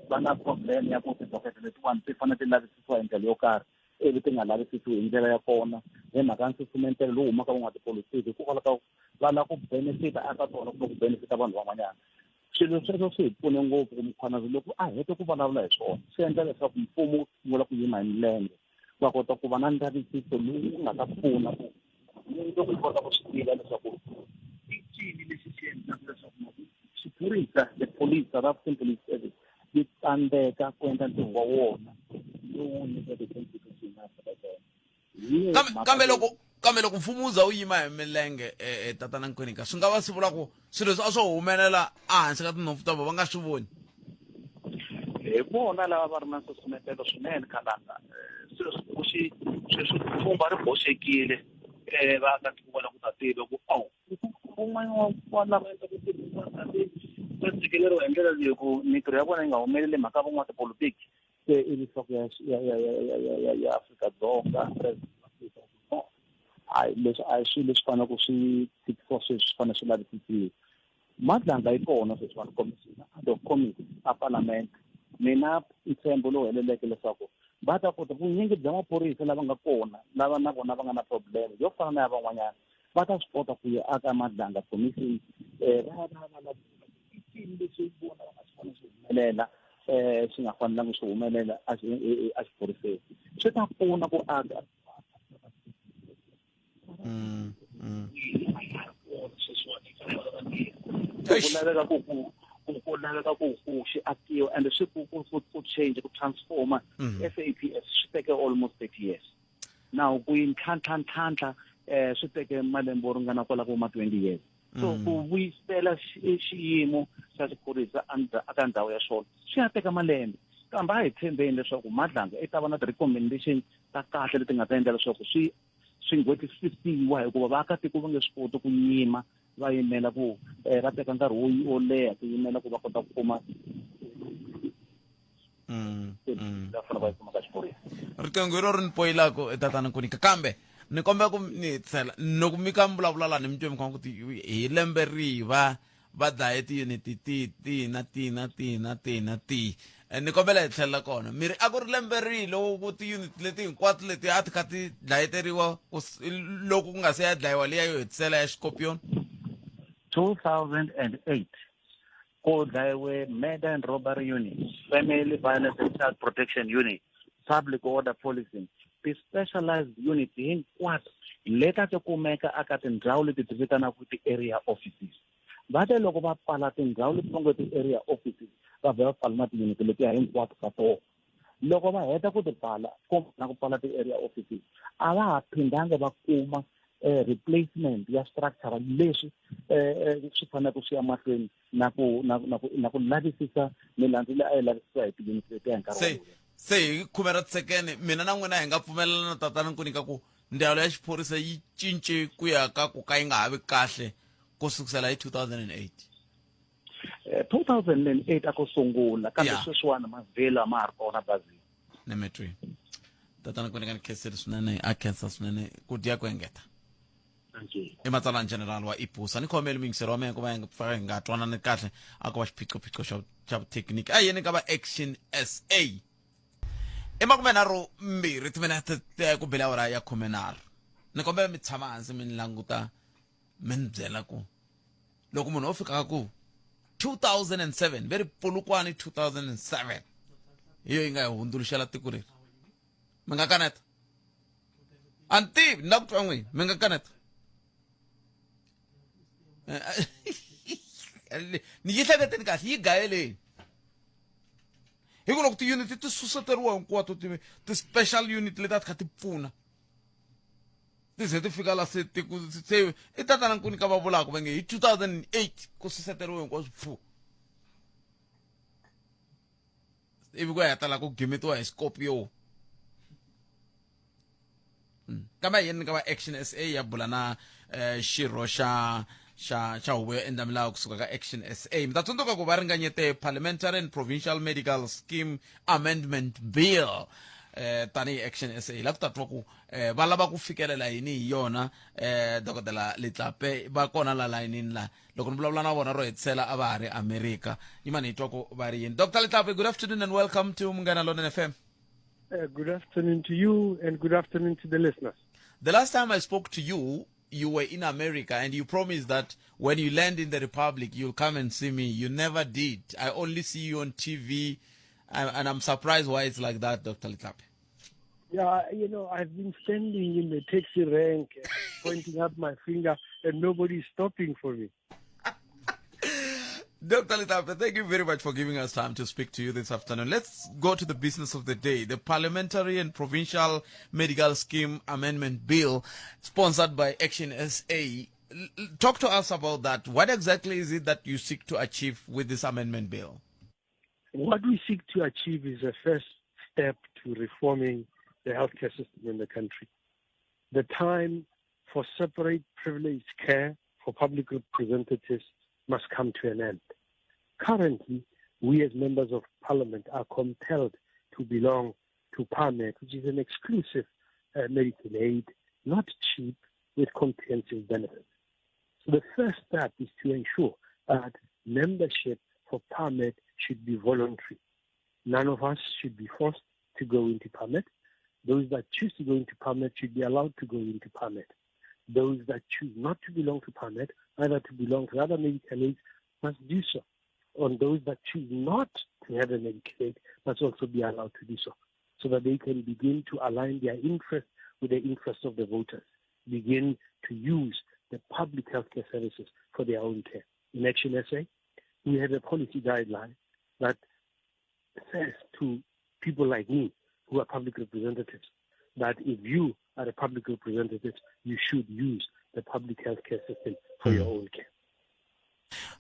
va na problem ya ku tidokete letiwani ti fanele ti lavisisiwa hi ndlela yo karhi, ivi ti nga lavisisiwi hi ndlela ya kona hi mhaka ya nsusumetelo lowu humaka van'watipolitiki, hikokwalaho ka va lava ku benefita aka tona kumbe ku benefita vanhu van'wanyana. Swilo sweswo swi hi pfune ngopfu ku Mkhwanazi loko a hete ku vulavula hi swona swi endla leswaku mfumo wu sungula ku yima hi milenge va kota ku va na ndzavisiso lowu nga ta pfuna ku loko yi kota ku swi tiva leswaku i ncini lexi xi endlaka leswaku xiphorisa the police South African Police Service yi tsandzeka ku endla ntirho wa wona lowu nyikeke constitution ya Afrika-Dzonga. Kambe kambe loko kambe loko mfumo wu za wu yima hi milenge eh, eh, tatana Nkwenika swi nga va swi vula ku swilo leswi a swo humelela ehansi ka tinhompfu ta vona va nga swi voni hi vona lava va ri na nsusumetelo swinene khalanga eh, sweswi ku xi sweswi pfhumba ri boxekile um vaakatiko va lava ku ta tiva ku awu un'wana wa wa lava endlaka va tshikeleriwa hi ndlela leyi ku mintirho ya vona yi nga humeleli mhaka van'watipolotiki se i nhloko ya ya ya ya ya ya ya ya Afrika-Dzonga president wa Afrika-Dzonga hayi leswi a hi swilo leswi faneleke swi tshikisiwa sweswi swi fanele swi lavisisiwa Madlanga yi kona sweswiwani commission ad hoc committee a palamende mina ntshembo lowu heleleke leswaku va ta kota vunyingi bya maphorisa lava nga kona lava na vona va nga na problem yo fana na ya van'wanyana va ta swi kota ku ya aka Madlanga commission um va va va lavisisa i ncini leswi vona va nga swi vona swi humelela um swi nga fanelangi swi humelela exiphoriseni swi ta pfuna ku aka ku laveka ku ku ku laveka ku ku xi akiwa and swi ku ku ku change ku transforma SAPS swi teke almost 30 years now ku yi ntlhantlha ntlhantlha eh swi teke malembe yo ringana kwala ku ma 20 years so ku vuyisela xiyimo xa xiphorisa aka ndhawu ya xona swi ya teka malembe kambe a hi tshembeni leswaku Madlanga i ta va na ti-recommendation ta kahle leti nga ta endla leswaku swi swi ngwetlisisiwa hikuva vaakatiko va nge swi koti ku yima va yimela ku eh, va teka nkarhi wo wo leha ku yimela ku va kota ku kuma va fanele va yi kuma ka xiphorisa riqingho hi ro ri ni poyilaka eh, tatana Nkunika kambe ni kombela ku ni hetisela loko mi ka mi vulavula lani mi twe mi khoma ku ti hi lembe rihi va va dlaye tiyuniti tihi tihi na tihi na tihi na tihi na tihi Eh, ni kombela hi tlhelela kona mi ri a ku ri lembe rihi loko ku tiyuniti leti hinkwato leti a ti kha ti dlayeteriwa ku s- loko ku nga se ya dlayiwa liya yo hetisela ya xikorpion 2008 ku dlayiwe murder and robbery unit family violence and child protection unit public order policing ti-specialized units hinkwato leti a ti kumeka aka tindhawu leti ti vitanaka ti-area offices va te loko va pfala tindhawu leti va ngo ti-area offices va vhe va pfala na tiyuniti letiya hinkwato ka tona loko va heta ku ti pfala kumbe na ku pfala ti-area offices a va ha phindanga va kuma eh, replacement ya structure leswi eh, eh, swi faneleke swi ya mahlweni na ku na na ku na ku lavisisa milandzu leyi a yi lavisisiwa hi tiyuniti letiya hi nkarhi se se hi khume ra tisekene mina na n'wina hi nga pfumelelana na tatana Nkunika ku ndzawulo ya xiphorisa yi cince ku ya ka ku ka yi nga ha vi kahle ku sukusela hi 2008 2008 a ku sungula kambe sweswiwani mavhelo a ma ha ri kona bazini nemetweni tatana Nkunika ni khensile swinene a khensa swinene ku dya ku engeta i matsalani general wa ipusa ni khomeli muyingiseri wa mina ku va hi nga twanani kahle a ko va xiphiqophiqo xa xa vuthekiniki a yeni ka va action sa i makumenharhu mbirhi timinete ku bela awara ya khumenharhu ni kombela mi tshama hansi mi ni languta mi ni byela ku loko munhu o fika ka ku 2007 ve ri polokwane 2007 hi yo yi nga hi hundzuluxela tiko leri mi nga kaneta a ni tivi ni la ku twa n'wina mi nga kaneta ni yi hleketeni kahle yi gayeleni hi ku loko ti-unit ti suseteriwa hinkwato ti-special unit leti a ti kha ti pfuna ti ze ti fika la se ti se i tatana nkuni ka va vulaka va nge hi 2008 ku suseteriwe hinkwaswo pfu ivi ku ya tala ku gimetiwa hi scorpio kambe yini ka va action sa ya bula na eh, xirho xa xa xa huvo yo endla milawu kusuka ka action sa mi ta tsundzuka ku va ringanyete parliamentary and provincial medical scheme amendment bill eh tanihi action sa la ku ta twa ku eh, va lava ku fikelela yini hi yona eh dokodela Letlape va kona la layinini la loko ni vulavula na vona ro hetisela a va ha ri america yimani hi twa ku va ri yini dr Letlape good afternoon and welcome to Munghana Lonene FM Good afternoon to you and good afternoon to the listeners. The last time I spoke to you, you were in America and you promised that when you land in the Republic, you'll come and see me. You never did. I only see you on TV, and I'm surprised why it's like that, Dr. Letlape. Yeah, you know, I've been standing in the taxi rank, pointing up my finger, and nobody's stopping for me. Dr. Letlape, thank you very much for giving us time to speak to you this afternoon. Let's go to the business of the day. The Parliamentary and Provincial Medical Scheme Amendment Bill, sponsored by Action SA. Talk to us about that. What exactly is it that you seek to achieve with this amendment bill? What we seek to achieve is a first step to reforming the healthcare system in the country. The time for separate privileged care for public representatives must come to an end. Currently, we as members of parliament are compelled to belong to PAMED, which is an exclusive medical aid, not cheap, with comprehensive benefits. So the first step is to ensure that membership for PAMED should be voluntary. None of us should be forced to go into PAMED. Those that choose to go into PAMED should be allowed to go into PAMED. Those that choose not to belong to PAMED, either to belong to other medical aids, must do so. On those that choose not to have a medical aid must also be allowed to do so, so that they can begin to align their interests with the interests of the voters, begin to use the public healthcare services for their own care. In Action SA, we have a policy guideline that says to people like me who are public representatives that if you are a public representative, you should use the public healthcare system for your own care.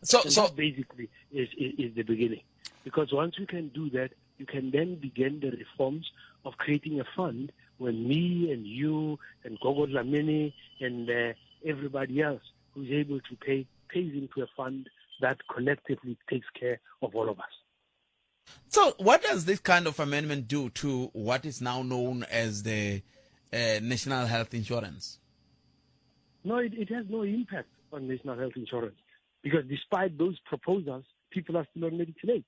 So that basically is the beginning. Because once you can do that, you can then begin the reforms of creating a fund where me and you and Gogo Dlamini and everybody else who's able to pay, pays into a fund that collectively takes care of all of us. So what does this kind of amendment do to what is now known as the National Health Insurance? No, it has no impact on National Health Insurance, because despite those proposals, people are still on medical aid.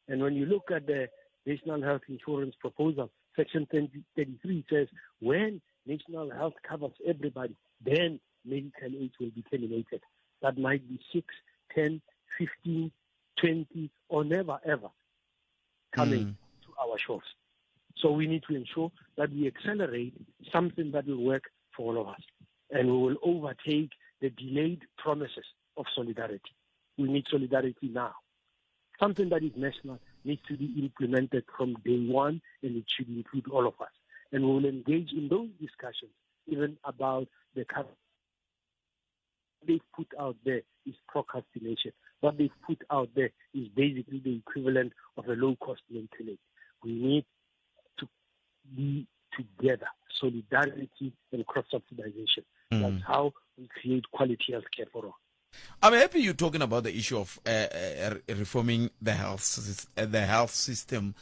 And when you look at the National Health Insurance proposal, Section 33 says when National Health covers everybody, then medical aid will be terminated. That might be 6, 10, 15, 20, or never, ever coming to our shores. So we need to ensure that we accelerate something that will work for all of us. And we will overtake the delayed promises of solidarity. We need solidarity now. Something that is national needs to be implemented from day one, and it should include all of us. And we will engage in those discussions, even about the current. What they've put out there is procrastination. What they've put out there is basically the equivalent of a low-cost medical aid. We need to be together, solidarity and cross-subsidization. That's how we create quality healthcare for all. I'm happy you're talking about the issue of reforming the health system.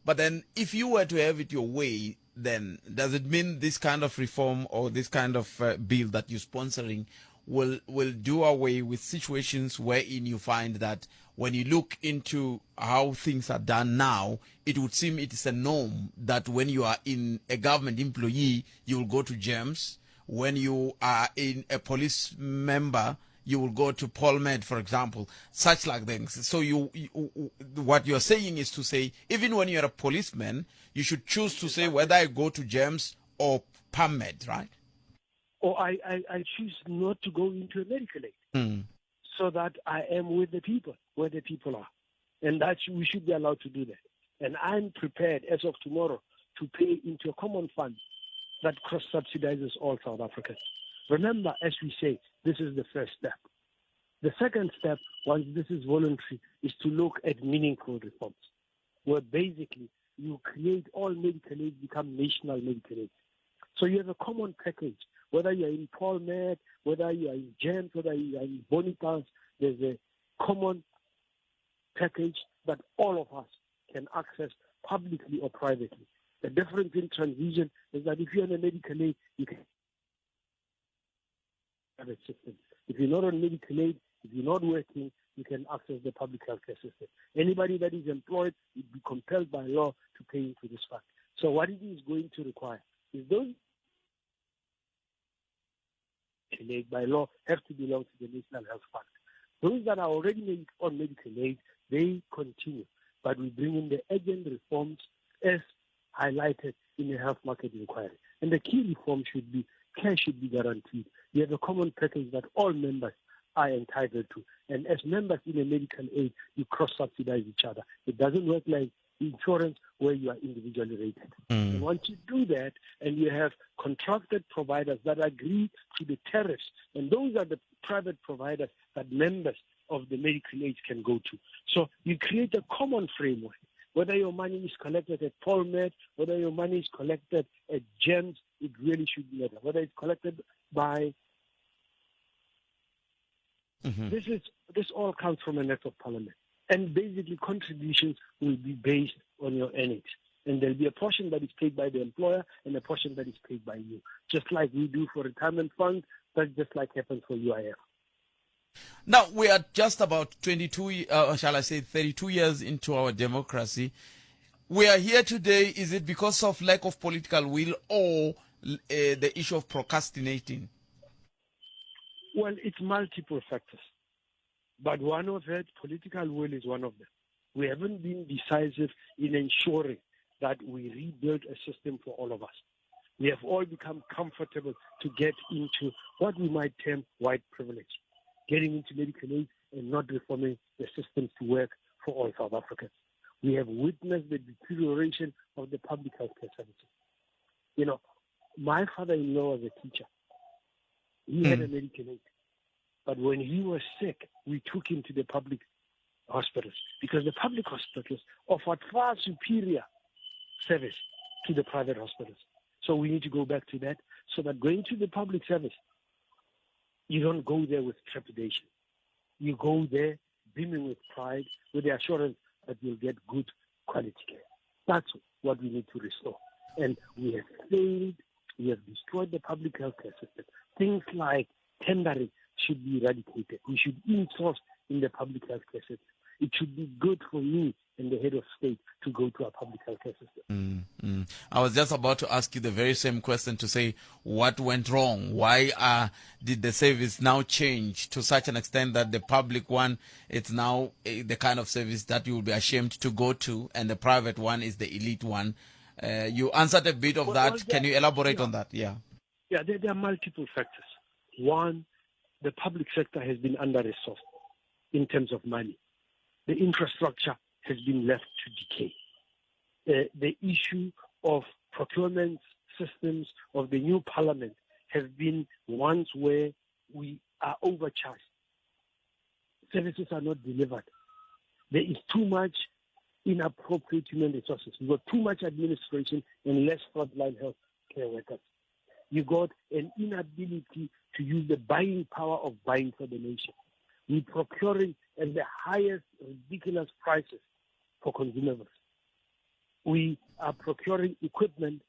But then if you were to have it your way, then does it mean this kind of reform or this kind of bill that you're sponsoring will do away with situations wherein you find that when you look into how things are done now, it would seem it is a norm that when you are in a government employee, you will go to GEMS. When you are in a police member, you will go to Polmed, for example, such like things. So what you're saying is to say, even when you're a policeman, you should choose to say whether I go to GEMS or PAMED, right? Or I choose not to go into a medical aid. So that I am with the people, where the people are. And that we should be allowed to do that. And I'm prepared, as of tomorrow, to pay into a common fund that cross-subsidizes all South Africans. Remember, as we say, this is the first step. The second step, once this is voluntary, is to look at meaningful reforms, where basically you create all medical aid become national medical aid. So you have a common package, whether you are in Polmed, whether you are in GEMS, whether you are in Bonitas, there's a common package that all of us can access publicly or privately. The difference in transition is that if you're on a medical aid, you can private system. If you're not on medical aid, if you're not working, you can access the public healthcare system. Anybody that is employed would be compelled by law to pay into this fund. So what it is going to require is those medical aid by law have to belong to the National Health Fund. Those that are already on medical aid, they continue. But we bring in the urgent reforms as highlighted in the health market inquiry. And the key reform should be care should be guaranteed. You have a common package that all members are entitled to. And as members in a medical aid, you cross-subsidize each other. It doesn't work like insurance where you are individually rated. And once you do that, and you have contracted providers that agree to the tariffs, and those are the private providers that members of the medical aid can go to. So you create a common framework. Whether your money is collected at Polmed, whether your money is collected at GEMS, it really shouldn't matter. Whether it's collected by... Mm-hmm. This all comes from an act of parliament. And basically contributions will be based on your earnings. And there'll be a portion that is paid by the employer and a portion that is paid by you. Just like we do for retirement funds, that's just like happens for UIF. Now, we are just about 22, shall I say 32 years into our democracy. We are here today. Is it because of lack of political will or the issue of procrastinating? Well, it's multiple factors. But one of it, political will is one of them. We haven't been decisive in ensuring that we rebuild a system for all of us. We have all become comfortable to get into what we might term white privilege, getting into medical aid and not reforming the systems to work for all South Africans. We have witnessed the deterioration of the public healthcare services. You know, my father-in-law was a teacher. He had a medical aid. But when he was sick, we took him to the public hospitals because the public hospitals offered far superior service to the private hospitals. So we need to go back to that so that going to the public service, you don't go there with trepidation. You go there beaming with pride, with the assurance that you'll get good quality care. That's what we need to restore. And we have failed. We have destroyed the public healthcare system. Things like tendering should be eradicated. We should insource in the public healthcare system. It should be good for me and the head of state to go to our public healthcare system. I was just about to ask you the very same question to say what went wrong? Why did the service now change to such an extent that the public one, it's now the kind of service that you will be ashamed to go to, and the private one is the elite one? You answered a bit of that. Can you elaborate on that? Yeah. Yeah, there are multiple factors. One, the public sector has been under-resourced in terms of money. The infrastructure has been left to decay. The issue of procurement systems of the new parliament have been ones where we are overcharged. Services are not delivered. There is too much inappropriate human resources. We've got too much administration and less frontline health care workers. You got an inability to use the buying power of buying for the nation. We're procuring at the highest ridiculous prices for consumables. We are procuring equipment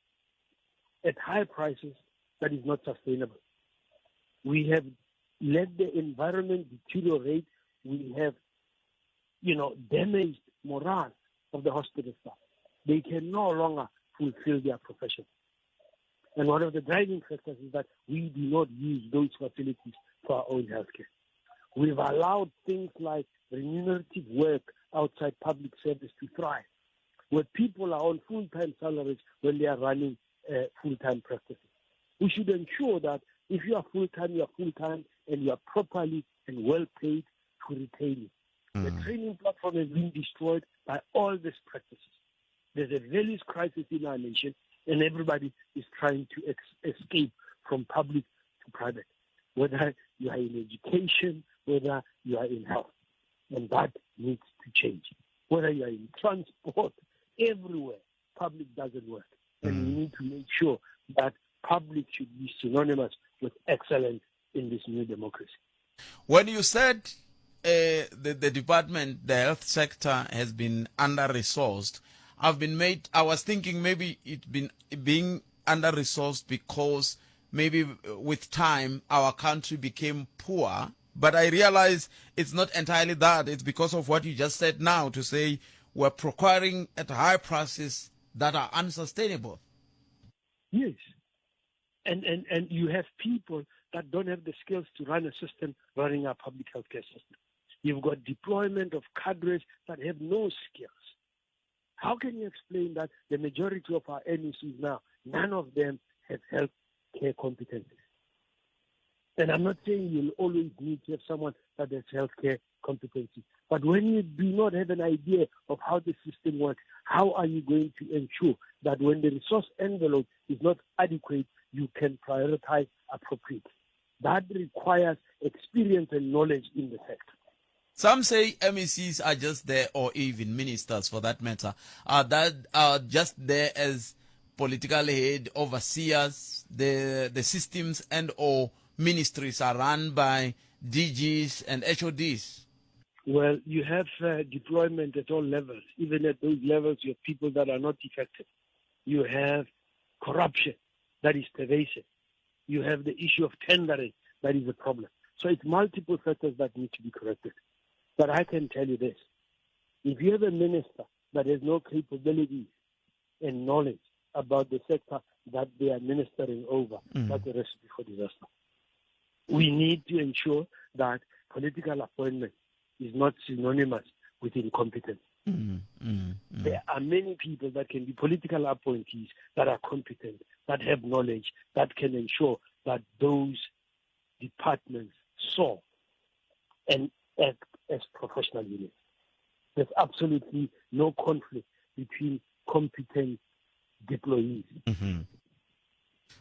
at high prices that is not sustainable. We have let the environment deteriorate. We have, damaged morale of the hospital staff. They can no longer fulfill their profession. And one of the driving factors is that we do not use those facilities for our own healthcare. We've allowed things like remunerative work outside public service to thrive, where people are on full-time salaries when they are running full-time practices. We should ensure that if you are full-time, you are full-time, and you are properly and well-paid to retain you. The training platform has been destroyed by all these practices. There's a values crisis in our nation, and everybody is trying to escape from public to private, whether you are in education, whether you are in health. And that needs to change. Whether you are in transport, everywhere, public doesn't work. And we need to make sure that public should be synonymous with excellence in this new democracy. When you said the department, the health sector has been under-resourced, I was thinking maybe it's been being under-resourced because maybe with time our country became poor. But I realize it's not entirely that. It's because of what you just said now, to say we're procuring at high prices that are unsustainable. Yes. And you have people that don't have the skills to run a system running our public healthcare system. You've got deployment of cadres that have no skills. How can you explain that the majority of our MECs now, none of them have health care competencies? And I'm not saying you'll always need to have someone that has healthcare competency. But when you do not have an idea of how the system works, how are you going to ensure that when the resource envelope is not adequate, you can prioritize appropriately? That requires experience and knowledge in the sector. Some say MECs are just there, or even ministers for that matter, are that are just there as political head overseers. The the systems and or ministries are run by DGs and HODs. Well, you have uh, deployment at all levels. Even at those levels, you have people that are not effective. You have corruption that is pervasive. You have the issue of tendering that is a problem. So it's multiple factors that need to be corrected. But I can tell you this. If you have a minister that has no capabilities and knowledge about the sector that they are ministering over, mm. that's a recipe for disaster. We need to ensure that political appointment is not synonymous with incompetence. Mm, mm, mm. There are many people that can be political appointees that are competent, that have knowledge, that can ensure that those departments saw and act as professional units. There's absolutely no conflict between competent deployees. Mm-hmm.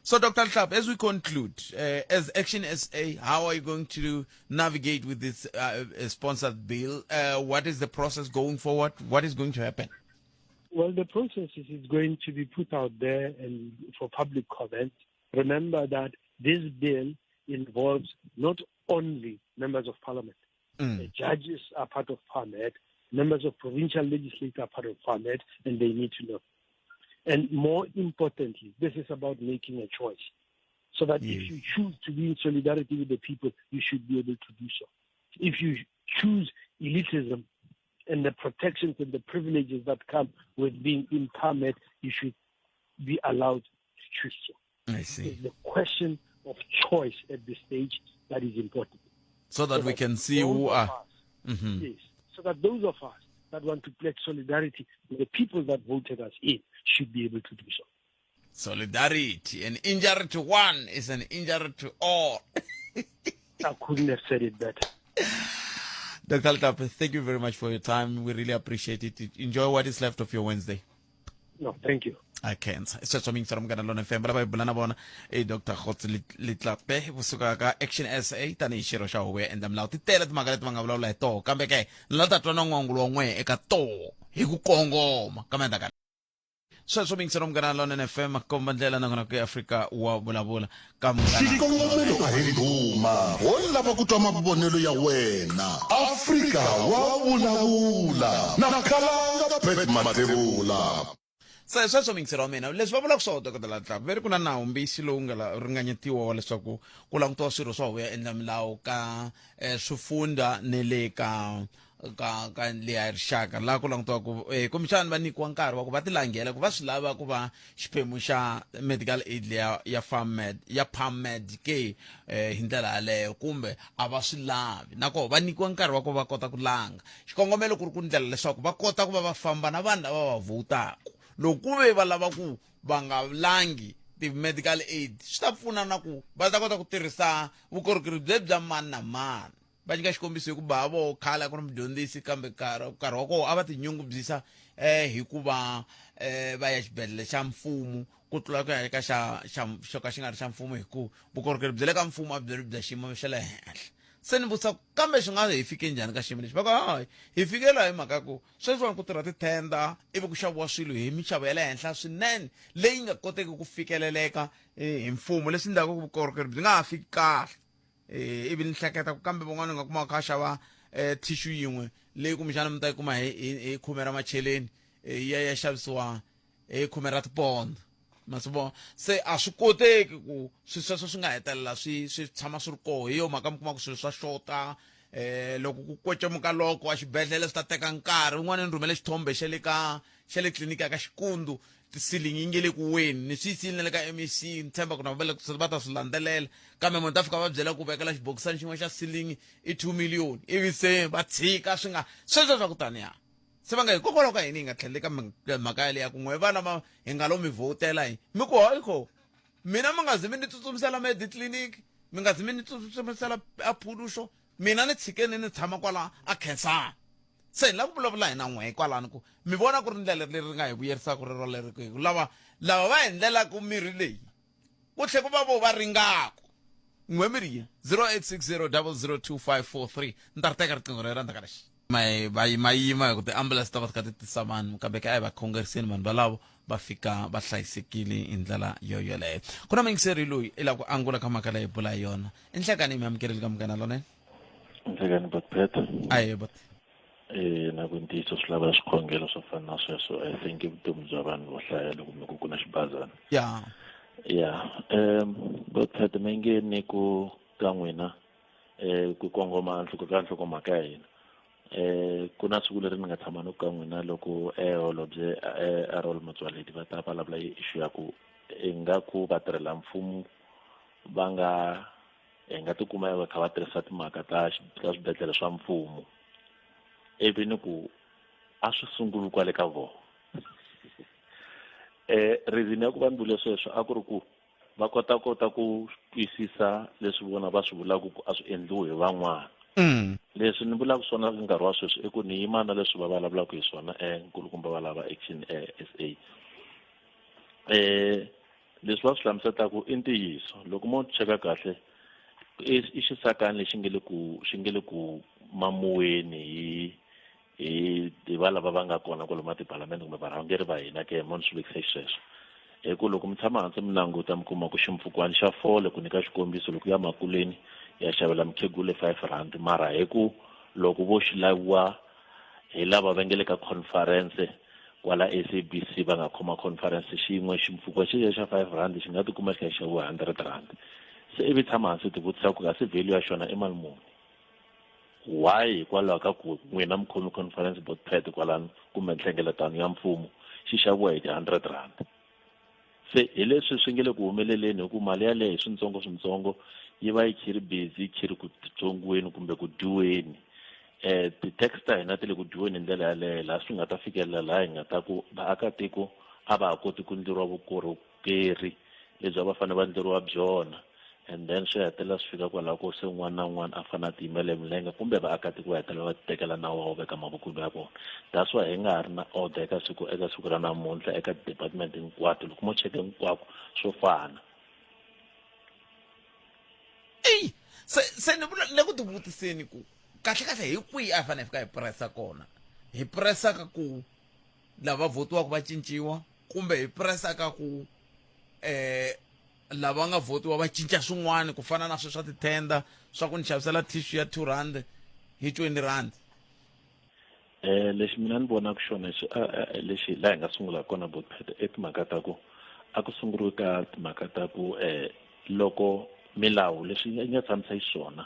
So, Dr. Tlap, as we conclude, uh, as Action SA, how are you going to navigate with this uh, uh, sponsored bill? Uh, what is the process going forward? What is going to happen? Well, the process is, is going to be put out there and for public comment. Remember that this bill involves not only members of parliament. Mm. The judges are part of parliament, members of provincial legislature are part of parliament, and they need to know. And more importantly, this is about making a choice. So that yes. if you choose to be in solidarity with the people, you should be able to do so. If you choose elitism and the protections and the privileges that come with being in parliament, you should be allowed to choose so. I see. It's the question of choice at this stage that is important. So that so we that can see who are. Us, mm-hmm. Yes. So that those of us that want to pledge solidarity with the people that voted us in should be able to do so. Solidarity. An injury to one is an injury to all. I couldn't have said it better. Dr. Altap, thank you very much for your time. We really appreciate it. Enjoy what is left of your Wednesday. No, thank you. I can't. Sweswo mingisela munghana lona FM lava hi bula na vona i Dr. Kgotso Letlape kusuka ka Action SA tanihi xirho xa huvo ya endla milawu ti tele timhaka leti va nga vulavula hi toho kambe ke ni la ta twa na n'wangulo wa n'wehe eka toho hi ku kongoma kambe endzhaku sweswo mingisela munghana lona FM komba ndlela nakona ku Afrika wa vulavula ka munghana xikongomelo a hi ndhuma ho lava ku twa mavonelo ya wena afrika wa vulavula na khalanga pet mathebula se sweswo mingiselo wa mina leswi va vulaka swona dokodela Ntlaku ve ri ku na nawu mbisi lowu nga la ringanyetiwa wa leswaku ku langutiwa swirho swa huvo ya endla milawu ka eh, swifundha ne le ka ka ka leya rixaka laha ku langutiwa ku eh, kumbexani va nyikiwa nkarhi wa ku va tilangela ku va swi lava ku va xiphemu xa medical aid leya ya farmed ya parmed ke eh, hi ndlela yaleyo kumbe a va swi lavi nakoho va nyikiwa nkarhi wa ku va kota ku langa xikongomelo ku ri ku ndlela leswaku va kota ku va va famba na vanhu lava va vhotaka loko ku ve va lava ku va nga langi ti-medical aid swi ta pfuna na ku va ta kota ku tirhisa vukorhokeri bye bya mani na mani va nyika xikombiso hi ku ba vo khale a ku ri mudyondzisi kambe nkarhi nkarhi wa kona a va tinyungubyisa um hi ku va um va ya xibedhlele xa mfumo ku tlula ku ya eka xa xa xo ka xi nga ri xa mfumo hi ku vukorhokeri bya le ka mfumo a byi ri bya xiyimo xa le henhla se ni vutisa kambe swi nga hi fike njhani ka xiyimo lexi va ku hayi hi fikela hi mhaka ku sweswiwani ku tirha tithenda ivi ku xaviwa swilo hi minxavo ya le henhla swinene leyi nga koteki ku fikeleleka eh, hi mfumo leswi endlaka ku vukorhokeri byi nga ha fiki kahle eh, ivi ni hleketa ku kambe van'wana u nga kuma kha xava eh, tissue yin'we leyi kumbexana mi ta yi kuma hi hi hi khume ra macheleni eh, ya ya xavisiwa hi khume ra tipondho ma swi vona se a swi koteki ku swi sweswo swi nga hetelela swi swi tshama swi ri koho hi yo mhaka mi kuma ku swilo swa xota eh loko ku kwecemuka loko a xibedhlele swi ta teka nkarhi un'wana ni rhumele xithombe xa le ka xa le tliliniki ya ka xikundu ceiling yi nge le ku weni ni swi yisile na le ka mec ni tshemba ku na va le va ta swi landzelela kambe munhu ta fika va byela ku vekela xibokisana xin'we xa ceiling i 2 million ivi se va tshika swi nga sweswo swa ku taniya se va nga hikokwalaho ka yini hi nga tlheleli ka mhaka yaleyo ya ku n'we vana va hi nga lo mi vhotela hi mi ku hayi kho mina mi nga zi mi ni tsutsumisela mediclinic mi nga zi mi ni tsutsumisela aphuluxo mina ni tshikeni ni tshama kwala a khensani se ni lava ku vulavula hi na n'we kwalano ku mi vona ku ri ndlela leri nga hi vuyerisaka rero leri ku hi lava lava va hi ndlelaka mirhi leyi ku tlhe ku va vo va ringaku n'we mi ri yini 0860 002543 ni ta ri teka riqingho rero endzhaku ka lexi va yima yima hi ku tiambulense ta va ti kha ti tisa vanhu kambe ke a hi va khongeriseni vanhu valavo va fika va hlayisekile hi ndlela yo yoleyo ku na muyingiseri loyi i lava ku angula ka mhaka leyi bula hi yona i nhlekani mi amukerile ka munghana lonene Nhlekani Botpet. Aye bot. Eh na ku ntiyiso swi lava swikhongelo swo fana na sweswo I think i vutomi bya vanhu vo hlaya loko mi ku ku na xibazana. Ya. Ya. Botpet mi nge ni ku ka n'wina eh ku kongoma nhloko ka nhlokomhaka ya hina. Eh ku na siku leri ni nga tshama ni ku ka n'wina loko eh holobye eh Errol Motsoaledi va ta vulavula hi issue ya ku ingaku vatirhela mfumo va nga hi nga tikuma va kha va tirhisa timhaka ta ta swibedhlele swa mfumo ivi ni ku a swi sunguli kwale ka vona eh reason ya ku va ni vule sweswo a ku ri ku va kota kota ku twisisa leswi vona va swi vulaka ku a swi endliwi hi van'wana leswi ni vulaka swona nkarhi wa sweswi i ku ni yima na leswi va vulavulaka hi swona nkulukumba va lava action SA eh Leswi va swi hlamuselaka i ntiyiso. Loko mo cheka kahle i i xisakani lexi nge le ku xi nge le ku mamiweni hi hi hi va lava va nga kona kwalomu a tipalamende kumbe varhangeri va hina ke mo ni swi vekisa xisweswo. Hi ku loko mi tshama hansi mi languta mi kuma ku ximpfukwana xa fole ku nyika xikombiso loko ya makuleni ya xavela mukhegula 5 rand mara hi ku loko vo xi laviwa hi lava va nge le ka conference kwala SABC va nga khoma conference xin'we ximpfhuka xexo xa 5 rand xi nga tikuma xi kha xi xaviwa 100 rand se ivi tshama hansi ti vutisa ku kasi value ya xona i mali muni why hikwalaho ka ku n'wina mi khomi conference bot pad kwalano kumbe nhlengeletano ya mfumo xi xaviwa hi ti-100 rand Se hi leswi swi nge le ku humeleleni hi ku mali yaleyo hi swintsongo swintsongo yi va yi khi ri busy yi khi ri ku tsongiweni kumbe ku dyiweni. Ti-tax ta hina ti le ku dyiweni hi ndlela yaleyo laha swi nga ta fikelela laha hi nga ta ku vaakatiko a va ha koti ku endleriwa vukorhokeri lebyi a va fanele va endleriwa byona and then swi hetelela swi fika kwalaho ko se un'wana na un'wana a fanele a tiyimela hi milenge kumbe vaakatiko va hetelela va titekela nawu va wu veka mavokweni ya vona that's why hi nga ha ri na order eka siku eka siku ra namuntlha eka ti-department hinkwato loko mo cheke hinkwako swo fana eyi se se ni vula le ku tivutiseni ku kahle kahle hi kwihi a hi fanele hi fika hi pressa kona hi pressa ka ku lava votiwaka va cinciwa kumbe hi pressa ka ku eh lava nga votiwa va cinca swin'wana ku fana na sweswa tithenda swa ku ni xavisela tissue ya 2 rand hi 20 rand. Eh lexi mina ni vonaka xona lexi lexi laha hi nga sungula kona Botpet i timhaka ta ku a ku sunguriwi ka timhaka ta ku eh loko milawu leswi yi nga tshamisa xiswona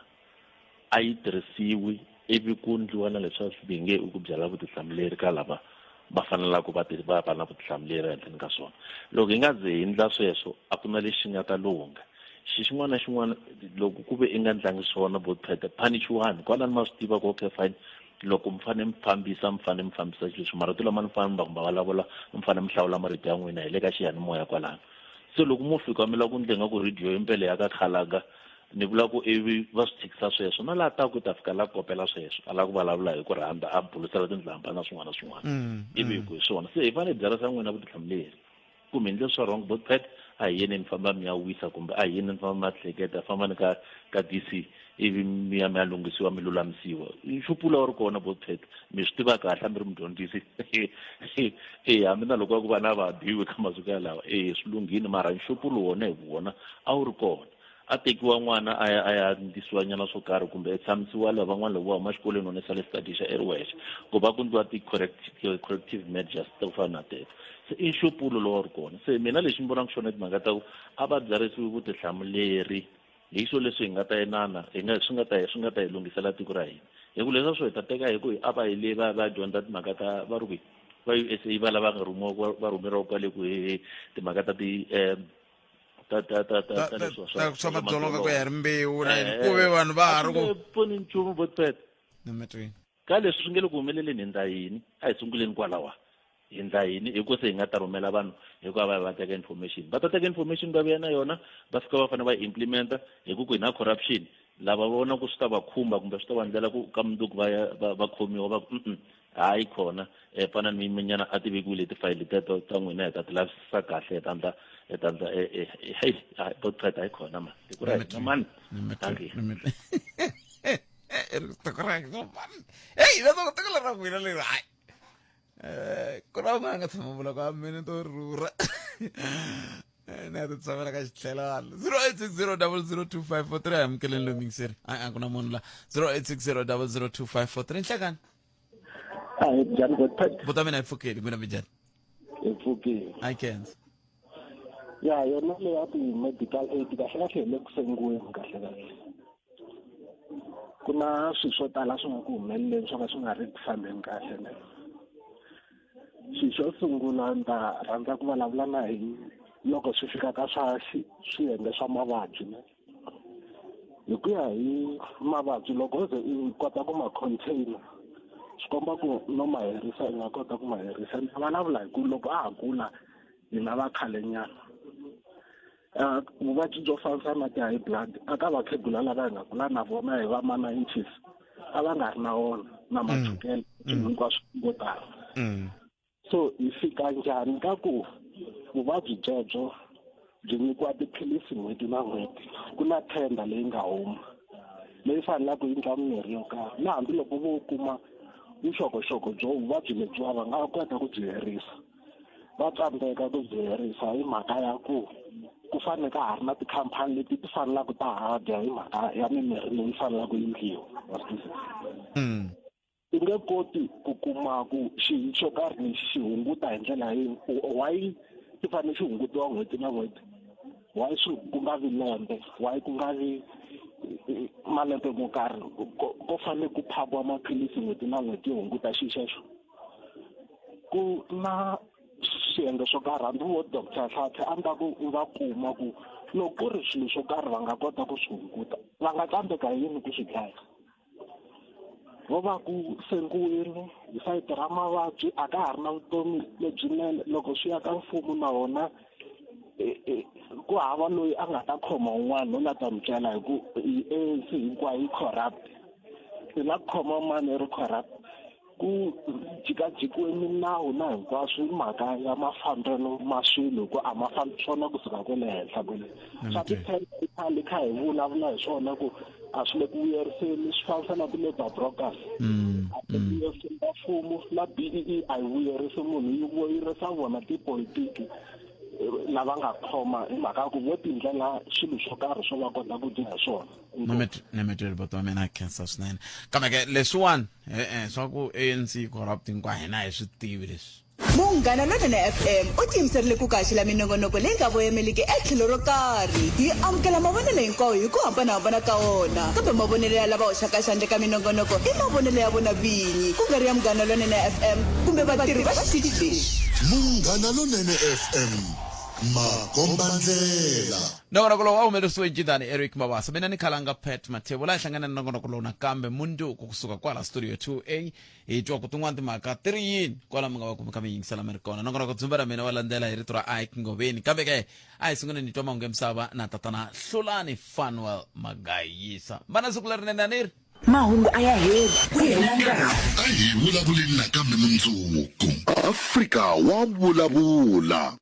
a yi tirhisiwi ivi ku ndliwa na leswiya swi nge i ku byala vutihlamuleri ka lava va fanelaka va va va na vutihlamuleri ehenhleni ka swona. Loko hi nga ze hi ndla sweswo a ku na lexi nga ta lungha. Xi xin'wana na xin'wana loko ku ve i nga ndlangi swona vo pheta punish-iwani kwalano ma swi tiva ku okay fine loko mi fanele mi fambisa mi fanele mi fambisa xileswi marito lama ni fanele mi va vulavula mi fanele mi hlawula marito ya n'wina hi le ka xiyanimoya kwalano se loko mo fika mi lava ku ndle nga ku radio impela ya ka khalaga Ni vula ku ivi va swi tshikisa sweswo na laha taku u ta fika la kopela sweswo a lava ku vulavula hi ku rhandza a bulusela tindlamba na swin'wana na swin'wana ivi hi ku hi swona se hi fanele hi byarisa n'wina vutihlamuleri ku mi endle swa wrong bot pet a hi yeni mi famba mi ya wisa kumbe a hi yeni mi famba mi ya hleketa fambani ka ka DC ivi mi ya mi ya lunghisiwa mi lulamisiwa nxupulo wu ri kona bot pet mi swi tiva kahle hambi ri mudyondzisi e hambi na loko va ku vana va biwi ka masiku yalawa e swi lunghile mara nxupulo wona hi wona a wu ri kona a tekiwa n'wana a ya a ya ndlisiwa nyana swo karhi kumbe e tshamisiwa lava van'wana loko va huma xikolweni wona sale study-xa i ri wexe ku va ku ndliwa ti-corrective measures ta ku fana na teto se i nxupulo lowu a ri kona se mina lexi ni vonaka xona timhaka ta ku a va byarisiwi vutihlamuleri hi swo leswi hi nga ta inana hi nga swi nga ta swi nga ta hi lunghisela tiko ra hina hi ku leswi swo hi ta teka hi ku a va yi le va va dyondza timhaka ta va ri kwihi va USA va lava nga rhumiwa va rhumeriwa kwale ku he timhaka ta ti um ta ta ta ta ta leswi swa swa madzolonga ku ya hi rimbewu na yini ku ve vanhu va ha ri ku pfuni nchumu botpet Nometweni. Ka leswi swi nge le ku humeleleni hi ndla yini? A hi sunguleni kwalawa. Hi ndla yini? Hi ku se hi nga ta rhumela vanhu hikuva va ya va teka information. Va ta teka information va vuya na yona, va fika va fanele va yi implement-a hi ku ku hi na corruption. Lava va vona ku swi ta va khumba kumbe swi ta va ndlela ku ka mundzuku va ya va va khomiwa va ku mm hayi khona um fana ni yimenyana a ti vekiwile tifayili teto ta n'wina hi ta ti lavisisa kahle hi ta ndla hi ta ndla heyi vo qeda hayi khona mani tiko ra hina mani dankie. Tiko ra hina mani heyi leswaku tiko leri ra n'wina leri hayi um ku na un'wana a nga tshama vula ku a mina to rhurha ni ya ti tshamela ka xitlhelana 0860 002543 a amukeleni loyi mingiseri a a ku na munhu la 0860 002543 nhlekani Ahee njhani Godfred? Buta mina hi pfukile n'wina minjhani? Hi pfukile. I can't. Ya yona leya ti-medical aid kahle kahle hi le ku sengiweni kahle kahle. Ku na swilo swo tala swi nga ku humeleleni swo ka swi nga ri ku fambeni kahle ne. Xilo xo sungula ni ta rhandza ku vulavula na hi loko swi fika ka swa swiyenge swa mavabyi ne. Hi ku ya hi mavabyi loko wo ze i kota ku ma contain-a swi komba ku no ma herisa i nga kota ku ma herisa. Ni vulavula hi ku loko a ha kula hina va khale nyana vuvabyi byo fambisa na ti-high blood a ka vakhegula lava hi nga kula na vona hi va ma-nineties a va nga ri na wona na machukele swilo hinkwaswo vo tala. So hi fika njhani ka ku vuvabyi byebyo byi nyikiwa tiphilisi n'hweti na n'hweti? Ku na tender leyi nga huma leyi faneleke yi endla mimirhi yo karhi na hambiloko vo kuma vuxokoxoko byo vuvabyi lebyiwa va nga kota ku byi herisa. Va tsandzeka ku byi herisa hi mhaka ya ku ku fanele ka ha ri na tikhampani leti ti faneleke ta ha dya hi mhaka ya mimirhi leyi faneleke yi endliwa. Wa swi twisisa? I nge koti ku kuma ku xi xo karhi lexi xi hunguta hi ndlela yihi why xi fanele xi hungutiwa n'hweti na n'hweti why swi ku nga vi lembe why ku nga vi malembe mo karhi ko fanele ku phakiwa maphilisi n'hweti na n'hweti yo hunguta xi xexo ku na swiyenge swo karhi hambi vo doctor Hlathe a ni ta ku va kuma ku loko ku ri swilo swo karhi va nga kota ku swi hunguta va nga tsandzeka hi yini ku swi dlaya. Vo va ku sengiwile hi sayiti ra mavabyi a ka ha ri na vutomi lebyinene loko swi ya ka mfumo na wona ku hava loyi a nga ta khoma un'wana no la ta mi byela hi ku ANC hinkwayo yi corrupt i la ku khoma mani ri corrupt ku jikajikiwe minawu na hinkwaswo hi mhaka ya mafambelo ma swilo hi ku a ma fambi swona kusuka kwele henhla kwele swa ti-technical kha hi vulavula hi swona ku a swi le ku vuyeriseni swi fambisa na ti-labour brokers a swi vuyeriseni va mfumo na B_E_E a yi vuyerisi munhu yi vuyerisa vona tipolitiki lava nga khoma hi mhaka ya ku vo tindlela swilo swo karhi swo va kota ku dya hi swona Nometweli buti wa mina khensa swinene kambe ke leswiwani e-e swa ku ANC corrupt hinkwayo hina hi swi tivi leswi. Munghana Lonene FM u tiyimiserile ku kaxela minongonoko leyi nga voyameliki etlhelo ro karhi. Hi amukela mavonelo hinkwawo hi ku hambana-hambana ka wona, kambe mavonelo ya lava hoxaka xandla eka minongonoko i mavonelo ya vona vinyi, ku nga ri ya Munghana Lonene FM kumbe vatirhi va xitichi lexi. Munghana Lonene FM, makombandlela. Nongonoko lowu a humelerisiwe hi Jidani Eric Mabasa. Mina ni Khalanga Pat Mathebula hi hlangana ni nongonoko lowu nakambe mundzuku kusuka kwala Studio 2A hi twa ku tin'wana timhaka ti ri yini kwala mi nga va kumeka mi yingisela mi ri kona. Nongonoko dzumba ra mina wa landzela hi rito ra Ike Ngoveni. Kambe ke a hi sunguleni hi twa mahungu ya misava na tatana Hlulani Fanuel Magayisa. Va na siku lerinene a ni ri. Mahungu a ya heli, ku hela nkarhi. A hi vulavuleni nakambe mundzuku. Afrika wa vulavula.